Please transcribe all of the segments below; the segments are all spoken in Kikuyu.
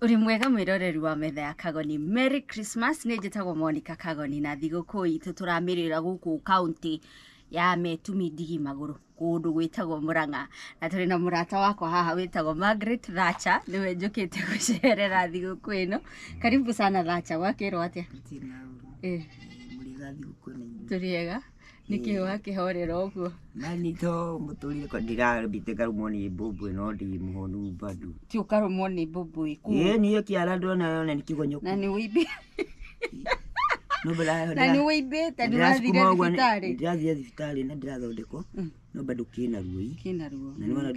Uri mwega mwiroreri wa metha ya Kagoni. Merry Christmas. Nĩ njĩtagwo Monica Kagoni na thigũkũ itũ tũramĩrĩra gũkũ kaunti ya Metumi Ndigi Magũrũ kũndũ gwĩtagwo Murang'a, na tũrĩ na mũrata wakwa haha wĩtagwo Margaret Thatcher, nĩwe njũkĩte gũcerera thigũkũ ĩno. Karibu sana Thatcher, gwakĩrwo atĩa? Tũrĩ ega. Nĩkĩ wakĩhorera ũguo? Nani to mũtũrĩre kwa ndirambĩte ngarũmwo nĩ mbũmbũ no ndĩ mũhonu bado. Ti ũkarũmwo nĩ mbũmbũ ĩkũ? Ĩĩ niĩ kĩara ndona yona nĩ kĩgonyoku. Na nĩ wĩimbi. Na nĩ wĩimbĩte, ndũrathire thibitarĩ? Ndĩrathire thibitarĩ na ndĩrathondekwo no bado kĩna ruo. Kĩna ruo. Na nĩwona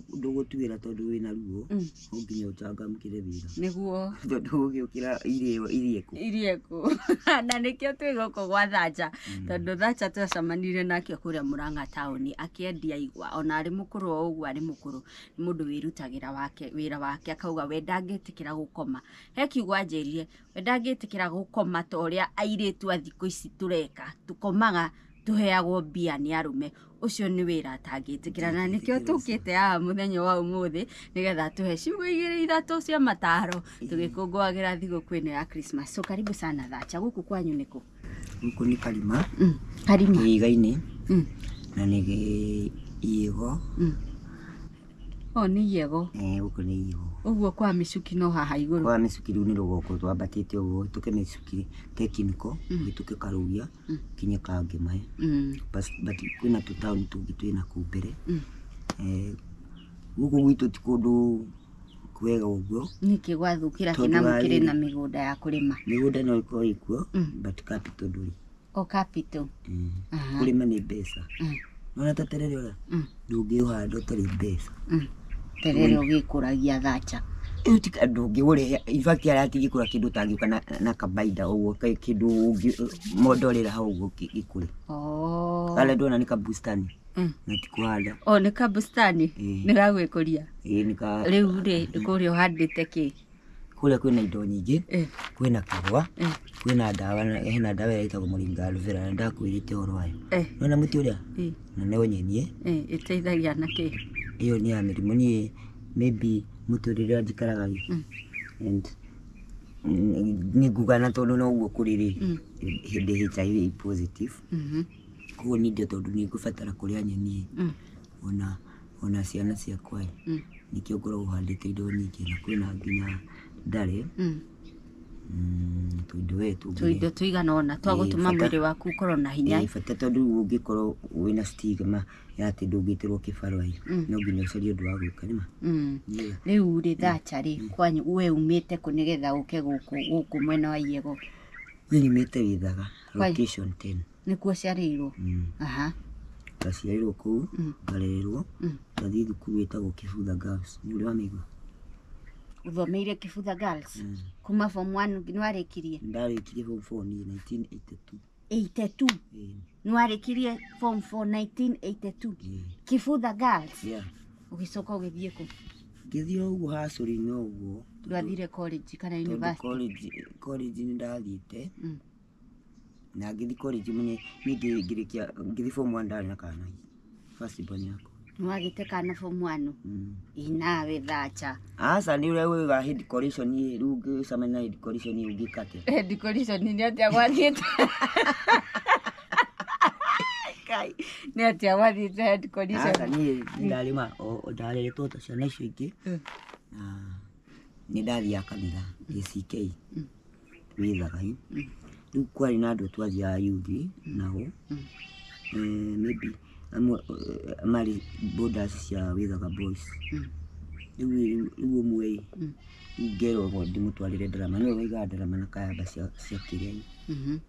ndũgũtuĩra tondũ wĩna ruo no nginya ũcangamkĩre wĩra. Nĩguo. Tondũ ũgĩũkĩra irie kũ? Irie kũ. Na nĩkĩo twĩ gũkũ gwa Thatcher, tondũ Thatcher twacemanirie nake kũrĩa Murang'a taũni akĩendia igwa, ona arĩ mũkũrũ o ũguo arĩ mũkũrũ, nĩ mũndũ wĩrutagĩra wake wĩra wake, akauga we ndangĩtĩkĩra gũkoma. He kiugo anjĩrire, we ndangĩtĩkĩra gũkoma ta ũrĩa airĩtu a thikũ ici tũreka, tũkomaga tũheagwo mbia nĩ arũme. Ũcio nĩ wĩra atangĩtĩkĩra, na nĩkĩo tũkĩte haha mũthenya wa ũmũthĩ nĩgetha tũhe ciugo igĩrĩ ithatũ cia mataro tũgĩkũngũagĩra thigũkũ ĩno ya Christmas. So karibu sana Thatcher, gũkũ kwanyu nĩkũ? Gũkũ nĩ Karima. Karima. Kĩiga-inĩ. Na nĩ Iego. O nĩ Iego. Gũkũ nĩ Iego. Ũguo kwa Mĩcuki no haha igũrũ. Kwa Mĩcuki rĩu nĩ rũgongo twambatĩte ũguo tũke Mĩcuki technical, hĩtũke Karũgia, kinye Kangĩmaĩ. But kwĩna tũtaũni tũngĩ twĩna kũu mbere. Gũkũ gwitũ ti kũndũ kwega ũguo. Nĩkĩ gwathũkĩra kĩna mũkĩrĩ na mĩgũnda ya kũrĩma? Mĩgũnda no ĩkorwo ĩkuo, but capital ndũrĩ. O capital. Kũrĩma nĩ mbeca. Nĩwona ta terere ũrĩa? Ndũngĩũhanda ũtarĩ mbeca. Terere ũgĩkũragia Thatcher. Ĩyo ti ndũngĩũrehe, in fact aratigĩkũra kĩndũ ũtangĩũka na kabaida ũguo, kĩndũ ũngĩmondorera hau ũguo gĩkũre. Karĩa ndona nĩ kabustani. Na ti kũhanda. O nĩ kabustani? Nĩ gagwĩkũria? Ĩĩ, nĩ ka Rĩu rĩ, kũrĩa ũhandĩte kĩ? Kũrĩa kwĩna indo nyingĩ, kwĩna kĩgwa, kwĩna ndawa, hena ndawa ĩrĩa ĩtagwo Moringa aloe vera na ndakwĩrĩte ũhoro wayo. Nĩwona mũtĩ ũrĩa? Na no nyenie. Ĩteithagia na kĩ? Ĩyo nĩ ya mĩrimũ, niĩ maybe mũtũrĩre ũrĩa njikaraga rĩ, and nĩ nguga na tondũ noguo kũrĩ rĩ, ndĩ HIV positive. Koguo niĩ tondũ nĩ ngũbatara kũrĩa nyeni ona ciana ciakwa ĩ, nĩkĩo ngoragwo handĩte indo nyingĩ na kwĩna nginya ndarĩ. Tũindo we tũngĩ. Tũindo tũigana ũna twa gũtũma mwĩrĩ waku ũkorwo na hinya. Bata tondũ rĩu ũngĩkorwo wĩna stigma ya atĩ ndũngĩtĩrwo kĩbarũa ĩ, no nginya ũcarie ũndũ wa gwĩka nĩma. Rĩu rĩ Thatcher rĩ, kwanyu we umĩte kũ nĩgetha ũke gũkũ mwena wa Iego? Niĩ nyumĩte Gĩthaga, location 10. Nĩkuo ũciarĩirwo? Ndaciarĩirwo kũu, ngarererwo, ngathiĩ thukuru ĩtagwo Kĩbutha Girls. Nĩ ũrĩ wamĩigua? Ũthomeire Kĩbutha Girls? Kuma form 1 nĩ warĩkirie? Ndarĩkirie form 4 niĩ 1982. 82? Nĩ warĩkirie form 4 1982? Kĩbutha Girls? Yeah. Ũgĩcoka ũgĩthiĩ kũ? Ngĩthiĩ o ũguo hacũrĩ-inĩ o ũguo. Ndwathire college kana university? College nĩ ndathiĩte. Na ngĩthiĩ college menye niĩ ngĩrĩkia ngĩthiĩ form 1 ndarĩ na kana. First born yakwa. Nĩ wagĩte kana form 1? Ĩ nawe Thatcher. Aca nĩ ũrĩa ũigaga head collision ĩ, rĩu ũngĩcemania na head collision ĩ ũngĩka atĩa? Head collision nĩ atĩa gwathiĩte? Kai, nĩ atĩa gwathiĩte head collision? Aca niĩ ndarĩma o ndareretwo ta ciana icio ingĩ. Na nĩ ndathiaga kanitha ACK Gĩthaga. Rĩu kwarĩ na andũ twathiaga youth nao. Maybe amwe marĩ borders cia Gĩthaga Boys. Rĩu ũmwe ĩ, ngerwo ndĩmũtwarĩre ndarama, nĩwe waigaga ndarama na kayamba cia kĩrĩa.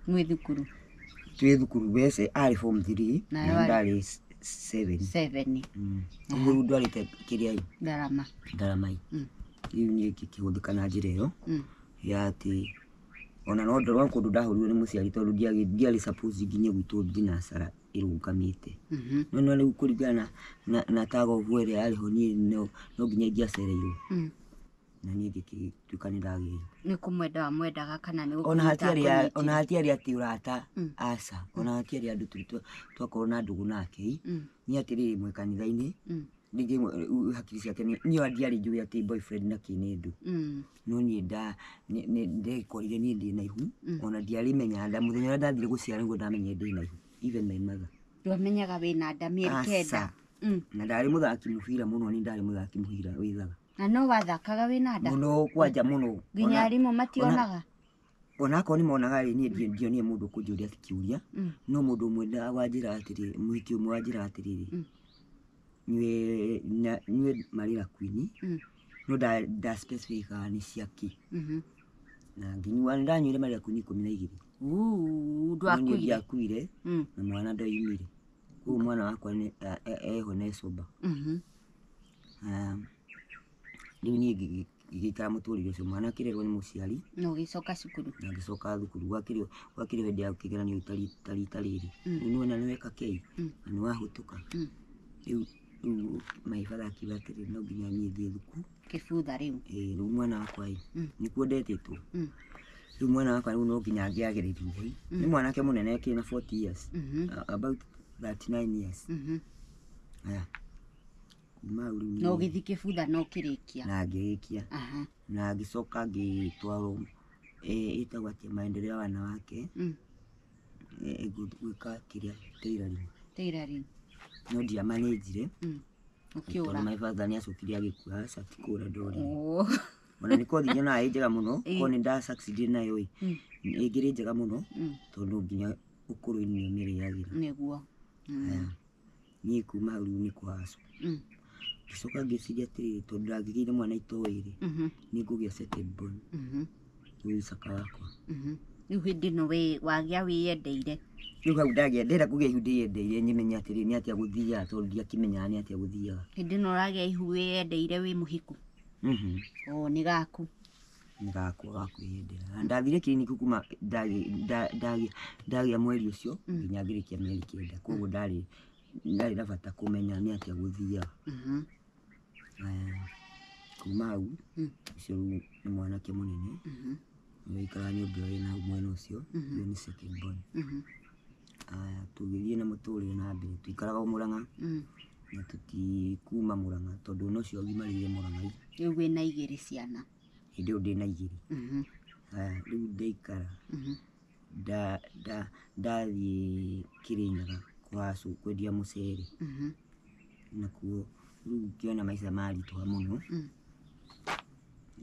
Mwĩ thukuru? Twĩ thukuru wese arĩ form 3 na ndarĩ 7. 7. Ũguo rĩu ndwarĩte kĩrĩa ĩ? Ndarama. Ndarama ĩ. Rĩu niĩ ngĩkĩhũthĩka na njĩra ĩyo ya atĩ ona no ndorwo kũndũ ndahũrirwo nĩ mũciari tondũ ndiarĩ suppose nginye gwitũ thinacara ĩrũgamĩte. No no rĩu kũringana na tagobu ĩrĩa yarĩ ho niĩ no nginya ingĩacereirwo. Na niĩ ngĩgĩtuĩka nĩ ndagĩrĩirwo. Nĩ kũmwenda wamwendaga kana nĩ Ona gũkũnyita hatiarĩ akũnyitire? ona hatiarĩ atĩ ũrata, aca. Ona hatiarĩ andũ twakorwo na ndũgũ nake. Nĩ atĩrĩrĩ mwĩ kanitha-inĩ, Rĩngĩ hakiri ciake niĩ ndiarĩ njũĩ atĩ boyfriend na kĩ nĩ ndũ. No niĩ ndekorire niĩ ndĩ na ihu, ona ndiarĩmenyaga nda mũthenya ũrĩa ndathire gũciara nĩguo ndamenyire ndĩ na ihu, even my mother. Ndwamenyaga wĩna nda mĩeri 9? Na ndarĩ mũthaki mũbira mũno, niĩ ndarĩ mũthaki mũbira wĩthaga. Na no wathakaga wĩna nda? Mũno, kwanja mũno. Nginya arimũ mationaga? Ona akorwo nĩ monaga rĩ, niĩ ndionire mũndũ ũkũnjũria kĩũria, no mũndũ ũmwe wanjĩra atĩrĩrĩ, mũhiki ũmwe wanjĩra atĩrĩrĩ, nyue Marĩra Queen, no nda specify nĩ cia kĩ. Na ngĩnyua, nĩndanyuire Marĩra Queen 12. Ndwakuire? Ndiakuire, na mwana ndoimire. Koguo mwana wakwa eho na ecoba. Rĩu niĩ ngĩgĩikara mũtũrĩre ũcio, mwana akĩrerwo nĩ mũciari. Na ũgĩcoka cukuru? Na ngĩcoka thukuru, gwakĩrĩ hĩndĩ ya kĩgeranio ta rita rĩrĩ. Rĩu nĩwona nĩweka kĩ, na nĩwahĩtũka. Rĩu my father akiuga atĩrĩrĩ, no nginya niĩ thiĩ thukuru. Kĩbutha rĩu? Ĩĩ, rĩu mwana wakwa ĩ, nĩkuo ndetĩtwo. Rĩu mwana wakwa rĩu no nginya angĩagĩrĩirwo ĩ. Nĩ mwanake mũnene akĩrĩ na 40 years. About 39 years. Aya. Kuma hau rĩu Na ũgĩthiĩ kĩbutha na ũkĩrĩkia? Na ngĩrĩkia. Na ngĩcoka ngĩtwarwo, ĩtagwo atĩa, maendeleo ya wanawake. Gwĩka kĩrĩa tailoring. Tailoring. No ndiamanĩnjire. Ũkĩũra. Tondũ my father nĩ acokire agĩkua, aca ti kũũra ndorire. Ona nĩ kothi nyonaga ĩ njega mũno, korwo nĩ nda succeed nayo ĩ, ĩngĩrĩ njega mũno, tondũ nginya ũkũrũ-inĩ nĩ ũmĩrĩagĩra. Nĩguo. Niĩ kuma hau rĩu nĩ kũhacwo. Ngĩcoka ngĩciria atĩrĩrĩ, tondũ ndangĩgĩire mwana itoĩ rĩ, nĩ ngũgĩa second born. Rĩu Isaka wakwa. Rĩu hĩndĩ ĩno wagĩa wĩyendeire? Rĩu hau ndagĩa, ndĩrenda kũgĩa ihu ndĩyendeire, nyĩmenye atĩrĩrĩ, nĩ atĩa gũthiaga, tondũ ndiakĩmenyaga nĩ atĩa gũthiaga. Hĩndĩ ĩno ũragĩa ihu wĩyendeire wĩ mũhiku? O, nĩ gaku? Nĩ gakwa ga kwĩyendera. Na ndathire kiriniki kuma ndagĩa mweri ũcio, nginya ngĩrĩkia mĩeri 9. Koguo ndarĩ na bata kũmenya nĩ atĩa gũthiaga. Kuma hau, ũcio rĩu nĩ mwanake mũnene. Nĩwaikaraga nyũmba ĩyo ĩna hau mwena ũcio, ũyũ nĩ second born. Aya, tũgĩthiĩ na mũtũrĩre na mbere, tũikaraga o Mũrang'a, na tũtikuma Mũrang'a, tondũ ona ũcio agimarĩire Mũrang'a. Rĩu wĩna 2 ciana? Hĩndĩ ĩyo ndĩna 2. Aya, rĩu ndaikara, ndathiĩ Kĩrĩnyaga kũhacwo kwendia mũcere. Nakuo rĩu ngĩona maica maritũha mũno.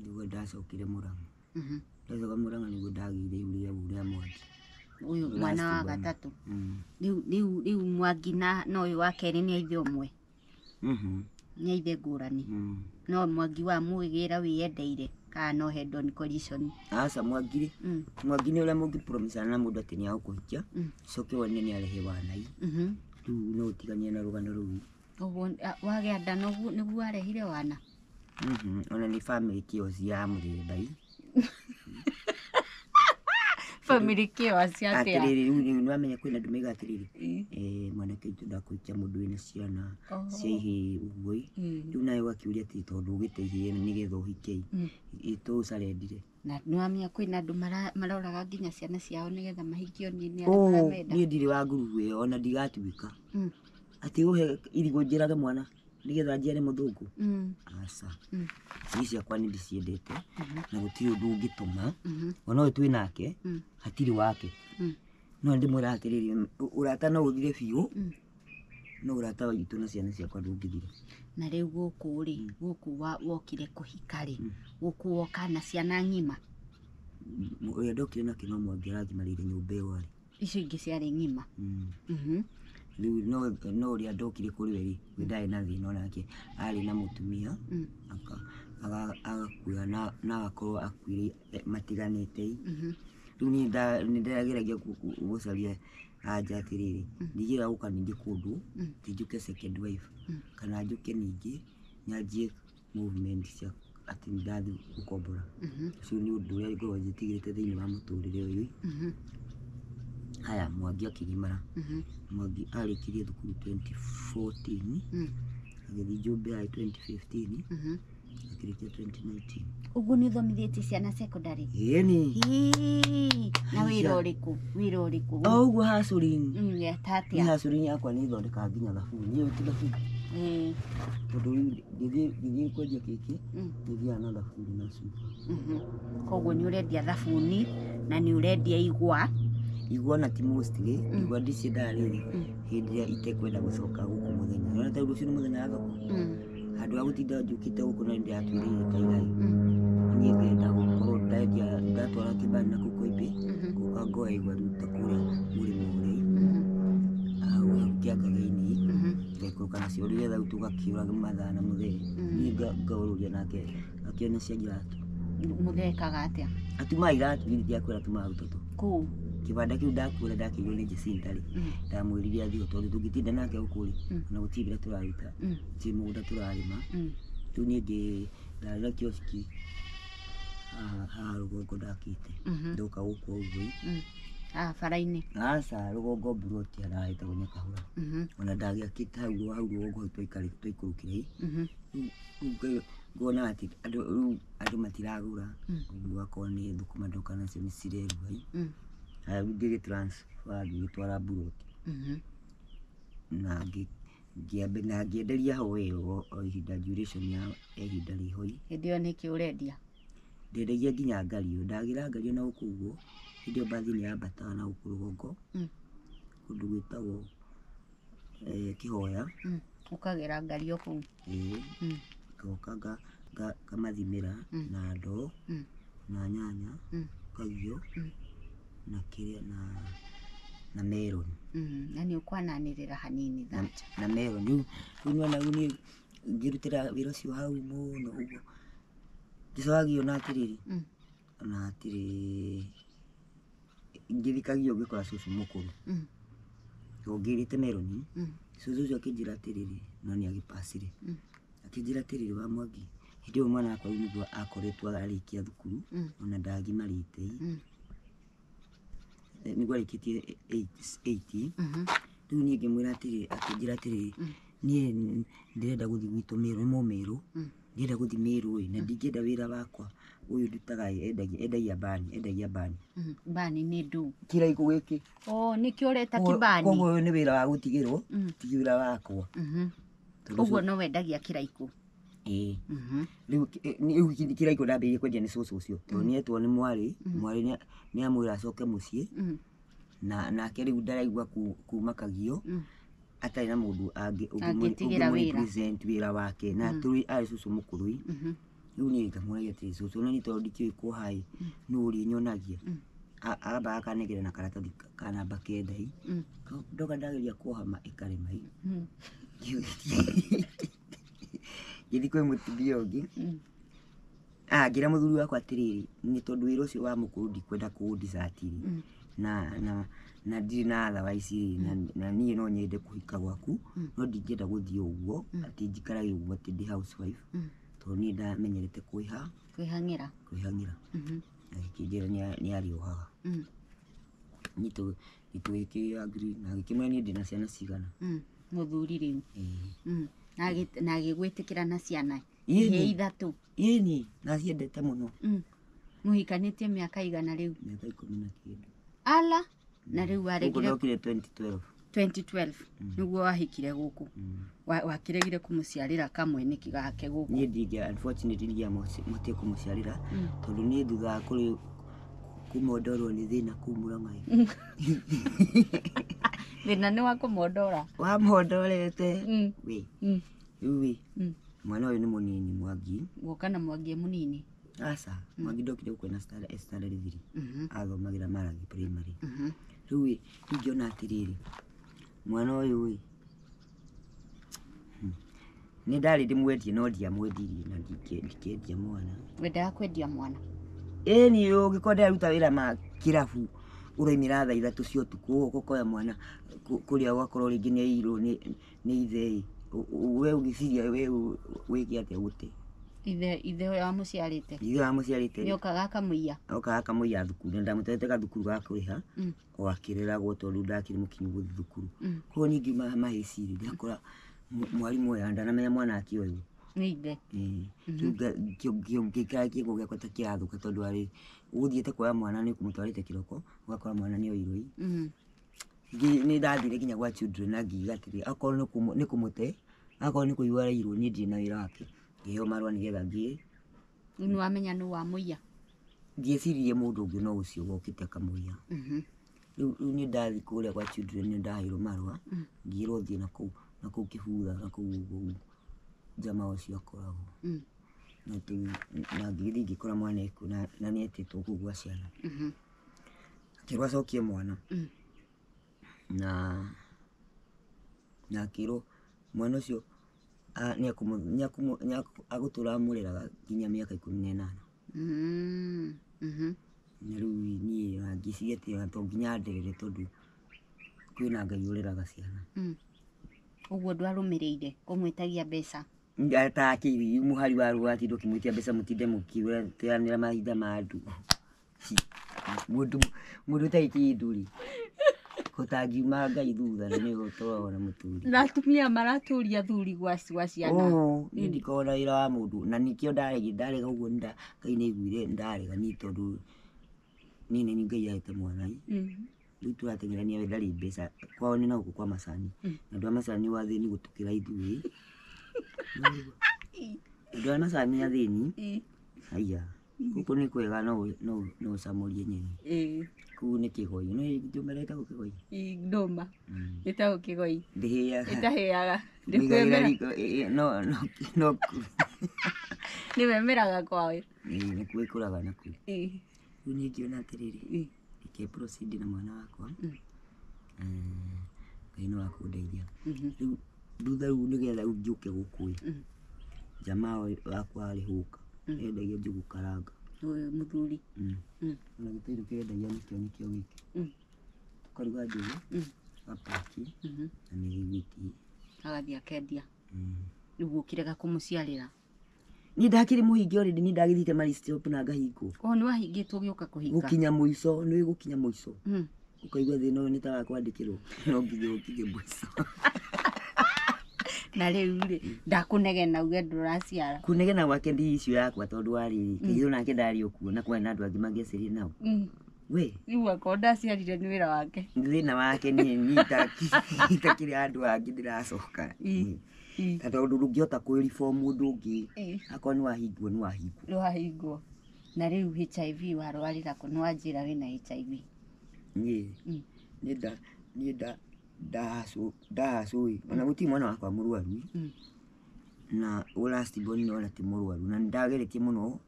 Nĩguo ndacokire Mũrang'a. Ndacoka Mũrang'a nĩguo ndagĩire ihu rĩa Mwangi. Ũyũ mwana wa Last born. gatatũ. Rĩu Mwangi na ũyũ wa kerĩ nĩ a ithe ũmwe? Nĩ a ithe ngũrani. No Mwangi wa mũgĩra wĩyendeire kana no head on collision? Aca, Mwangi rĩ, Mwangi nĩ ũrĩa mũngĩpromisana na mũndũ atĩ nĩ agũkũhikia, coke wone nĩ arehe wana ĩ. Rĩu no ũtiganie na rũgano rũu. Ũguo, wagĩa nda nĩguo arehire wana? Ona nĩ family chaos ya mũthemba ĩ. Family chaos atĩa? Atĩrĩrĩ, rĩu nĩ wamenya kwĩna andũ maigaga atĩrĩrĩ, mwanake witũ ndakũhikia mũndũ wĩna ciana cia ihĩĩ ũguo ĩ. Rĩu nawe ũgakĩũria atĩ tondũ ũgĩte ihĩĩ nĩgetha ũhike ĩ, tũcarendire. Na nĩ wamenya kwĩna andũ maroraga nginya ciana ciao nĩgetha mahikio nĩ arĩa maramenda? Niĩ ndirĩ wa ngurubu ĩyo, ona ndigatuĩka. Atĩ ũhe irigũ njĩrage mwana nĩgetha njiare mũthũngũ? Aca. Niĩ ciakwa nĩ ndĩciendete, na gũtirĩ ũndũ ũngĩtũma. Ona ũyũ twĩ nake, hatirĩ wake. No ndĩmwĩraga atĩrĩrĩ, ũrata no ũthire biũ, no ũrata witũ na ciana ciakwa ndũngĩthira. Na rĩu gũkũ rĩ, gũkũ wokire kũhika rĩ, gũkũ woka na ciana ng'ima? Ũrĩa ndokire nake no Mwangi aragimarĩire nyũmba ĩyo arĩ. Icio ingĩ ciarĩ ng'ima? Rĩu no ũrĩa ndokire kũrĩ we rĩ, we ndarĩ na thĩna onake, arĩ na mũtumia, agakua na agakorwo akuire matiganĩte ĩ. Rĩu niĩ nĩ ndageragia gũcaria anja atĩrĩrĩ, ndingĩenda gũka ningĩ kũndũ, ti njũke second wife, kana njũke ningĩ nyanjie movement cia atĩ nĩ ndathiĩ gũkombora. Ũcio nĩ ũndũ ũrĩa ngoragwo njĩtigĩrĩte thĩinĩ wa mũtũrĩre ũyũ. Haya, Mwangi akĩgimara. Mwangi arĩkirie thukuru 2014, agĩthiĩ Njũmbĩ yarĩ 2015. Akĩrĩkia 2019. Ũguo nĩ ũthomithĩtie ciana secondary? Ĩni. Ĩĩ, na wĩra Aica. ũrĩkũ? Wĩra ũrĩkũ? O ũguo hacũrini. Yeta Niĩ atĩa? hacũrini yakwa nĩ thondekaga nginya thabuni. Niĩ ti thabuni. Ĩĩ. Tondũ rĩu ngĩthiĩ kwendia keki, nĩthiaga na thabuni na cuba. Koguo nĩ ũrendia thabuni na nĩ ũrendia igwa. Igwa na ti mostly, igwa ndiciendaga rĩrĩ hĩndĩ ĩrĩa itekwenda gũcoka gũkũ mũthenya. Nĩwona ta rũciũ nĩ mũthenya wa thoko. Handũ ha gũtinda njũkĩte gũkũ na nĩndĩratuĩrĩire ta ira ĩ. Niĩ ngenda gũkorwo ndendia ndatwara kĩbani na kũu Koimbĩ, ngoka ngoya igwa rĩu ta kũrĩa mũrĩmo ũrĩa hau kĩangaga-inĩ, ngaikũrũka nacio rĩu getha rĩu tũgakĩũra mathaa na mũthee. Niĩ ngaũrũria nake akĩona cia iratũ. Mũthee ekaga atĩa? Atumaga iratũ, niĩ ndiakwĩra atumaga tũtũ. Kũu? Kĩbanda kĩu ndakwĩra ndakĩirwo nĩ Jacinta rĩ, ndamwĩrire athiĩ ho tondũ tũngĩtinda nake gũkũ rĩ, ona gũtirĩ wĩra tũraruta, gũtirĩ mũgũnda tũrarĩma. Rĩu niĩ ndarĩ na kioski haha rũgongo ndakĩte, ndoka gũkũ ũguo ĩ. Haha bara-inĩ? Aca, rũgongo mburoti harĩa hetagwo Nyakahũra. Ona ndagĩakĩte hau rũgongo hau twaikũrũkire ĩ. Rĩu ngona atĩ andũ rĩu andũ matiragũra, ũguo akorwo nĩ thũkũma ndoka nacio nĩ cireruha ĩ. Haya rĩu ngĩgĩ transfer ngĩgĩtwara mburoti. Na ngĩenderia ho ĩyo o ihinda duration ya ihinda rĩho ĩ. Hĩndĩ ĩyo nĩkĩ ũrendia? Ndendagia nginya ngario, ndagĩra ngario na gũkũ ũguo, hĩndĩ ĩyo mbathi nĩ yambataga na gũkũ rũgongo, kũndũ gwĩtagwo Kĩhoya. Ũkagĩra ngario kũu? Ĩĩ. Ngoka ngamathimĩra na ndoo, na nyanya, kagio, na kĩrĩa na meroni. Na nĩ ũkwananĩrĩra hanini thacha. Na meroni. Rĩu nĩwona rĩu niĩ ngĩrutĩra wĩra ũcio hau mũno ũguo. Ngĩcoka ngĩona atĩrĩrĩ, ona hatirĩ ngĩthikagio ngĩkora cũcũ mũkũrũ. Ngĩrĩte meroni, cũcũ ũcio akĩnjĩra atĩrĩrĩ, no nĩ agĩpacire. Akĩnjĩra atĩrĩrĩ wa Mwangi, hĩndĩ ĩyo mwana wakwa rĩu nĩguo akoretwo arĩkia thukuru, ona ndagimarĩte. Nĩguo arĩkĩtie 8. Rĩu niĩ ngĩmwĩra atĩrĩrĩ, akĩnjĩra atĩrĩrĩ, niĩ ndĩrenda gũthiĩ gwitũ Mĩrũ, nĩ Mũmĩrũ, ndĩrenda gũthiĩ Mĩrũ ĩ, na ndingĩenda wĩra wakwa ũyũ ndutaga ĩ, endagia bani, endagia bani. Bani nĩ ndũ? Kĩraikũ gĩkĩ. Oh, nĩkĩo ũreta kĩbani? Koguo ũyũ nĩ wĩra wa gũtigĩrwo, ti wĩra wakwa. Ũguo no wendagia kĩraikũ? Ĩĩ. Rĩu kĩraikũ ndambĩrĩirie kwendia nĩ cũcũ ũcio, tondũ nĩetwo nĩ mwarĩ, mwarĩ nĩ amwĩra acoke mũciĩ, na nake rĩu ndaraigua kuma Kagio, atarĩ na mũndũ Angĩtigĩra wĩra. ũngĩmũ-represent wĩra wake, na tũrĩ arĩ cũcũ mũkũrũ ĩ. Rĩu niĩ ngamũragia atĩrĩ, cũcũ ona niĩ tondũ ndikĩũĩ kuoha ĩ, nũ ũrĩnyonagia? Amba akanengera na karatathi ka namba 9 ĩ. Ndoka ndageria kuoha ma ĩkarema ĩ. Ngĩthiĩ kwĩ mũtumia ũngĩ. Ngĩra mũthuri wakwa atĩrĩrĩ, nĩ tondũ wĩra ũcio wa mũkũrũ ndikwenda kũũ-desert rĩ, na ndirĩ na otherwise rĩ, na niĩ no nyende kũhika gwaku, no ndingĩenda gũthiĩ ũguo, atĩ njikarage ũguo atĩ ndĩ housewife, tondũ niĩ ndamenyerete Kwĩhang'ĩra. kwĩhang'ĩra. Agĩkĩnjĩra nĩ arĩohaga. Niĩ tũgĩkĩ agree na agĩkĩmwĩra niĩ ndĩna ciana cigana. Mũthuri rĩu. Ĩĩ. Na agĩgwĩtĩkĩra na ciana? Ĩĩ. Ihĩĩ ithatũ? Ĩĩ, na ciendete mũno. Mũhikanĩtie mĩaka igana rĩu? Mĩaka 10 na kĩndũ. Ala, na rĩu waregire Gũkũ ndokire 2012. 2012 nĩguo wahikire gũkũ. Wakĩregire kũmũciarĩra kamwe nĩkĩ gake gũkũ? Niĩ ndingĩa, unfortunately ndingĩahotire kũmũciarĩra, tondũ niĩ thutha wa kũmondorwo nĩ thĩna kũu Mũrang'a. Thĩna nĩ wa kũmondora? Wamondorete. We. Rĩu ĩ, mwana ũyũ nĩ mũnini Mwangi. Guoka na Mwangi e mũnini? Aca, Mwangi ndokire gũkũ ena standard 3. Athomagĩra Maragi primary. Rĩu ĩ, ingĩona atĩrĩrĩ, mwana ũyũ ĩ, nĩ ndarĩ ndĩmwendie no ndiamwendirie na ndikĩendia mwana. Wendaga kwendia mwana? Ĩĩ niĩ ũngĩkorwo ndĩraruta wĩra ma kĩrabu ũroimĩra thaa 3 cia ũtukũ ũgoka ũkoya mwana kũrĩa ũgakorwo rĩngĩ nĩ airwo nĩ ithe ĩ, we ũgĩciria we wĩke atĩa gũte? Ithe ũrĩa wamũciarĩte? Ithe wamũciarĩte. Nĩokaga akamũiya? Okaga akamũiya thukuru, na ndamũtwarĩte gathukuru ga kũrĩha, o akĩreragwo tondũ ndakĩrĩ mũkinyu gũthiĩ thukuru. Koguo niĩ ngiuma mahĩci rĩ, ndakora mwarimũ ũyũ ndanamenya mwana akĩoywo. Nĩ ithe. Rĩu ngĩikara kĩongo gĩakwa ta kĩrathũka tondũ arĩ ũgũthiĩte kuoya mwana nĩ ũkũmũtwarĩte kĩroko ũgakora mwana nĩ oirwo. Nĩ ndathire nginya gwa children na ngiuga atĩrĩ akorwo nĩ kũmũte akorwo nĩ kũiywo araiyirwo niĩ ndirĩ na wĩra wake. Ngĩheo marũa nĩgetha thiĩ. Nĩ wamenya nũ wamũiya? Ndieciririe mũndũ ũngĩ no ũcio wokĩte akamũiya. Rĩu nĩ ndathiĩ kũrĩa gwa children nĩ ndaheirwo marũa ngĩĩrwo thiĩ na kũu kĩbutha na kũu ũguo jamaa ũcio akoragwo. Na ngĩgĩthiĩ ngĩkora mwana ekuo na nĩ etĩtwo kũu gwa ciana. Akĩrwo acokie mwana. Na akĩrwo mwana ũcio agũtũra amũreraga nginya mĩaka 18. Na rĩu niĩ ngĩciria atĩ to nginya nderere tondũ kwĩna Ngai ũreraga ciana. Ũguo ndwarũmĩrĩire kũmwĩtagia mbeca? Atakĩ mũhari wa rũa atinda ũkĩmwĩtia mbeca mũtinde mũkĩteanĩra mahinda ma andũ. Mũndũ ũtarĩ kĩndũ rĩ gũtangiuma Ngai thutha na nĩwe ũtũragwo na mũtũrĩre. Na atumia maratũria athuri gwa ciana. Niĩ ndikoragwo na wĩra wa mũndũ na nĩkĩo ndarega ũguo Ngai nĩ aiguire ndarega niĩ tondũ niĩ nĩ niĩ Ngai ahete mwana. Rĩu tũrateng'erania we ndarĩ mbeca kwao nĩ na gũkũ kwa macani. Na andũ a macani o athĩni gũtũkĩra ithuĩ. Andũ a macani athĩni haiya gũkũ nĩ kwega no ũcamũrie nyeni. Kũu nĩ kĩgoi. Nĩ ndũma ĩrĩa ĩtagwo kĩgoi? Ndũma ĩtagwo kĩgoi. Ndĩhĩaga. Ĩtahĩaga. Ndĩkwĩmera. No Nĩwe ĩmeraga kwao. Nĩkuo ĩkũraga nakuo. Rĩu niĩ ngĩona atĩrĩrĩ reke proceed na mwana wakwa. Ngai no akũndeithia. Rĩu thutha rĩu nĩgetha rĩu njũke gũkũ ĩ jamaa wakwa arĩ hũka endagia njũgũ karanga. Ũyũ mũthuri. Ona gĩtũirũ kĩendagia nĩkĩo gĩkĩ. Tũkaruga njũgũ gapaki na mĩthiguiti. Agathiĩ akendia. Rĩu ũkĩrega kũmũciarĩra? Niĩ ndakĩrĩ mũhinge already, niĩ ndagĩthiĩte marriage stop na ngahingwo. O nĩ wahingĩtwo ũgĩũka kũhinga? Gũkinya mũico, nĩ gũkinya mũico. Ũkaigua thĩna ũyũ nĩ ta wa kwandĩkĩrwo no nginya ũkinye mũico. Na rĩu rĩ ndakũnegena uge ndũraciara. Kũnegena gwake ndi icio yakwa tondũ wa rĩrĩ kairũ nake ndarĩ o kuo na kwarĩ na andũ angĩ mangĩaciarire nao. We Rĩu akorwo ndaciarire nĩ wĩra wake. Thĩna wake niĩ itakĩrĩ andũ angĩ ndĩracoka. Ta tondũ ndũngĩhota kwĩribwo mũndũ ũngĩ akorwo nĩ wahingwo nĩ wahingwo. Nĩ wahingwo. Na rĩu HIV warwarĩra kũ? Nĩ wanjĩra wĩna HIV? Niĩ ndahacũĩ ona gũtirĩ mwana wakwa mũrwaru na last born ona ti mũrwaru na nĩndageretie mũno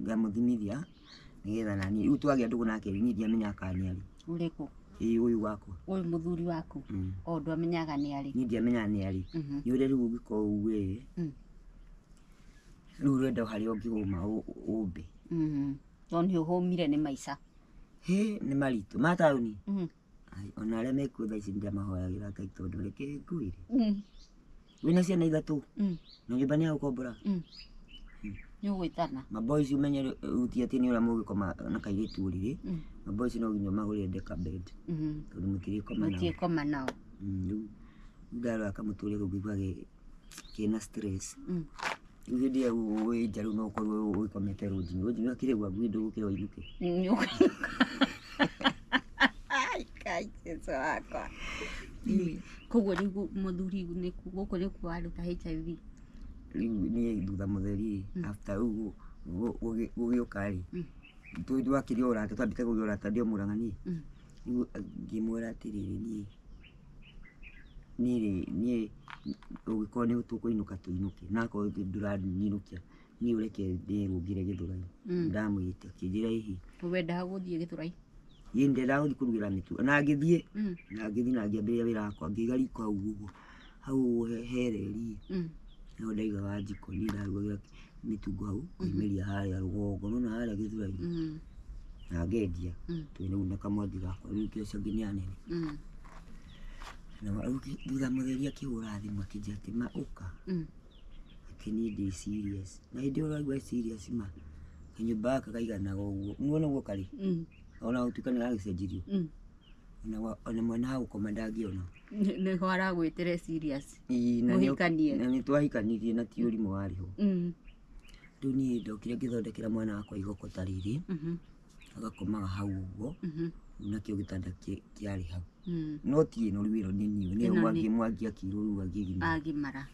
ngamũthimithia nĩgetha naniĩ rĩu twagĩa ndũgũ nake niĩ ndiamenyaga kana nĩ arĩ. Ũrĩkũ? Ĩĩ ũyũ wakwa. Ũyũ mũthuri waku? O ndwamenyaga nĩ arĩ? Niĩ ndiamenyaga nĩ arĩ. Nĩ ũrĩa rĩu ũngĩkorwo we rĩu ũrenda harĩa ũngĩhũma ũmbe. To nĩ ũhũmire nĩ maica. Hĩ nĩ maritũ ma taũni. Ona arĩa mekuo thaa ici nĩndĩramahoyagĩra Ngai tondũ reke ngwĩre. Wĩna ciana ithatũ na nyũmba nĩ ya gũkombora. Nĩ ũgwĩtana. Maboys ũmenye ti atĩ nĩ ũrĩa mũgĩkoma na kairĩtu ũrĩrĩ. Maboys no nginya ũmagũrĩre decker bed tondũ mũtirĩkoma nao. Mũtirĩkoma nao. Rĩu ndarora kamũtũrĩre kau ngĩigua kena stress. Rĩu hĩndĩ ĩyo wĩ nja rĩu no ũkorwo ũgĩkomete rũnjinĩ. Rũnjinĩ akĩrĩ gwaku ndũgũkĩra ũinũke. Nĩ ũkũinũka. Ai Ngai Jesũ wakwa. Koguo rĩu mũthuri gũkũ nĩkuo waruta HIV? Rĩu niĩ thutha mũtheri after rĩu gũgĩũka rĩ twakĩrĩ o ũrata twambĩte kũgĩa ũrata ndĩ o Mũrang'a niĩ. Rĩu ngĩmwĩra atĩrĩrĩ niĩ rĩ niĩ ũngĩkorwo nĩ tũkũinũka tũinũke na akorwo ndũranyinũkia niĩ ũreke ndĩrũngĩre Gĩthũrai. Ndamwĩte akĩnjĩra ĩhĩ. Wendaga gũthiĩ Gĩthũrai? Ĩĩ ndendaga gũthiĩ kũrugĩra mĩtu na ngĩthiĩ na ngĩthiĩ na ngĩambĩrĩria wĩra wakwa ngĩiga riko hau ũguo hau he reri nĩho ndaigaga njiko niĩ ndarugagĩra mĩtungo hau ngaumĩria harĩa rũgongo nĩwona harĩa Gĩthũrai na ngendia twĩ rĩu na kamwangi gakwa rĩu kĩo ũcio nginya anene. Na rĩu thutha mũtheri akĩhũra thimũ akĩnjĩra atĩ ma ũka atĩ niĩ ndĩ serious na hĩndĩ ĩyo ũraigua serious ma kanyũmba gaka kaiganaga ũguo nĩwona ũguo karĩ ona gũtuĩka nĩ gagĩcenjirio. Ona mwana wa gũkoma ndangĩona. Nĩho aragwĩtire serious. Ĩĩ, na Mũhikanie. Na nĩ twahikanirie na ti ũrimũ warĩ ho. Rĩu niĩ ndokire ngĩthondekera mwana wakwa igoko ta rĩrĩ. Agakomaga hau ũguo. Nakĩo gĩtanda kĩarĩ hau. No ti ĩno rĩu ĩno nĩ niĩ. Nĩyo mwangi akirwo rĩu agĩgimara. Agimara.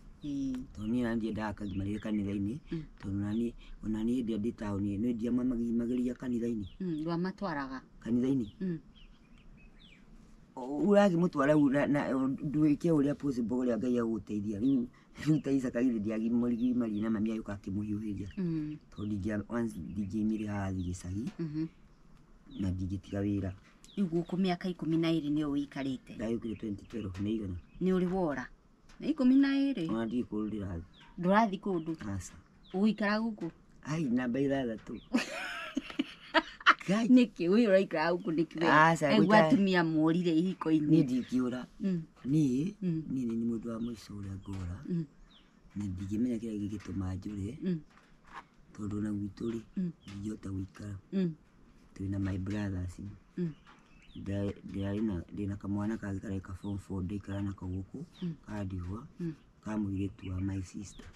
Tondũ niĩ na ndiendaga akagimarĩre kanitha-inĩ. Tondũ ona niĩ hĩndĩ ĩrĩa ndĩ taũni nĩ ndiamagimagĩria kanitha-inĩ. Ndwamatwaraga. Kanitha-inĩ. Ũragĩmũtwara na ndwĩke ũrĩa possible ũrĩa Ngai agũgũteithia. Rĩu ta Isaka githĩ ndiagimaririe na mami agĩũka akĩmũhiũhĩria. Tondũ once ndingĩaimire haha thiĩ gĩcagi na ndingĩtiga wĩra. Rĩu gũkũ mĩaka 12 nĩyo ũikarĩte. Ndagĩũkire 2012 nĩ igana. Nĩ ũrĩ wora? Nĩ 12. Ona ndirĩ kũndũ ndĩrathiĩ. Ndũrathiĩ kũndũ? Aca. Ũgũikara gũkũ? Ai, namba 6. Ngai. Nĩkĩ ũyũ ũraikara gũkũ nĩkĩ we? Aca, Aigua gũikara- atumia morire ihiko-inĩ. Niĩ ndingĩũra. Niĩ nĩ mũndũ wa mũico ũrĩa ngora. Na ndingĩmenya kĩrĩa gĩgĩtũma njũre. Tondũ ona gwitũ rĩ, ndingĩhota gũikara. Twĩna my brothers. Ndĩna kamwana kangĩ kareka form 4 ndaikara nako gũkũ, kandigwa, ka mũirĩtu wa my sister.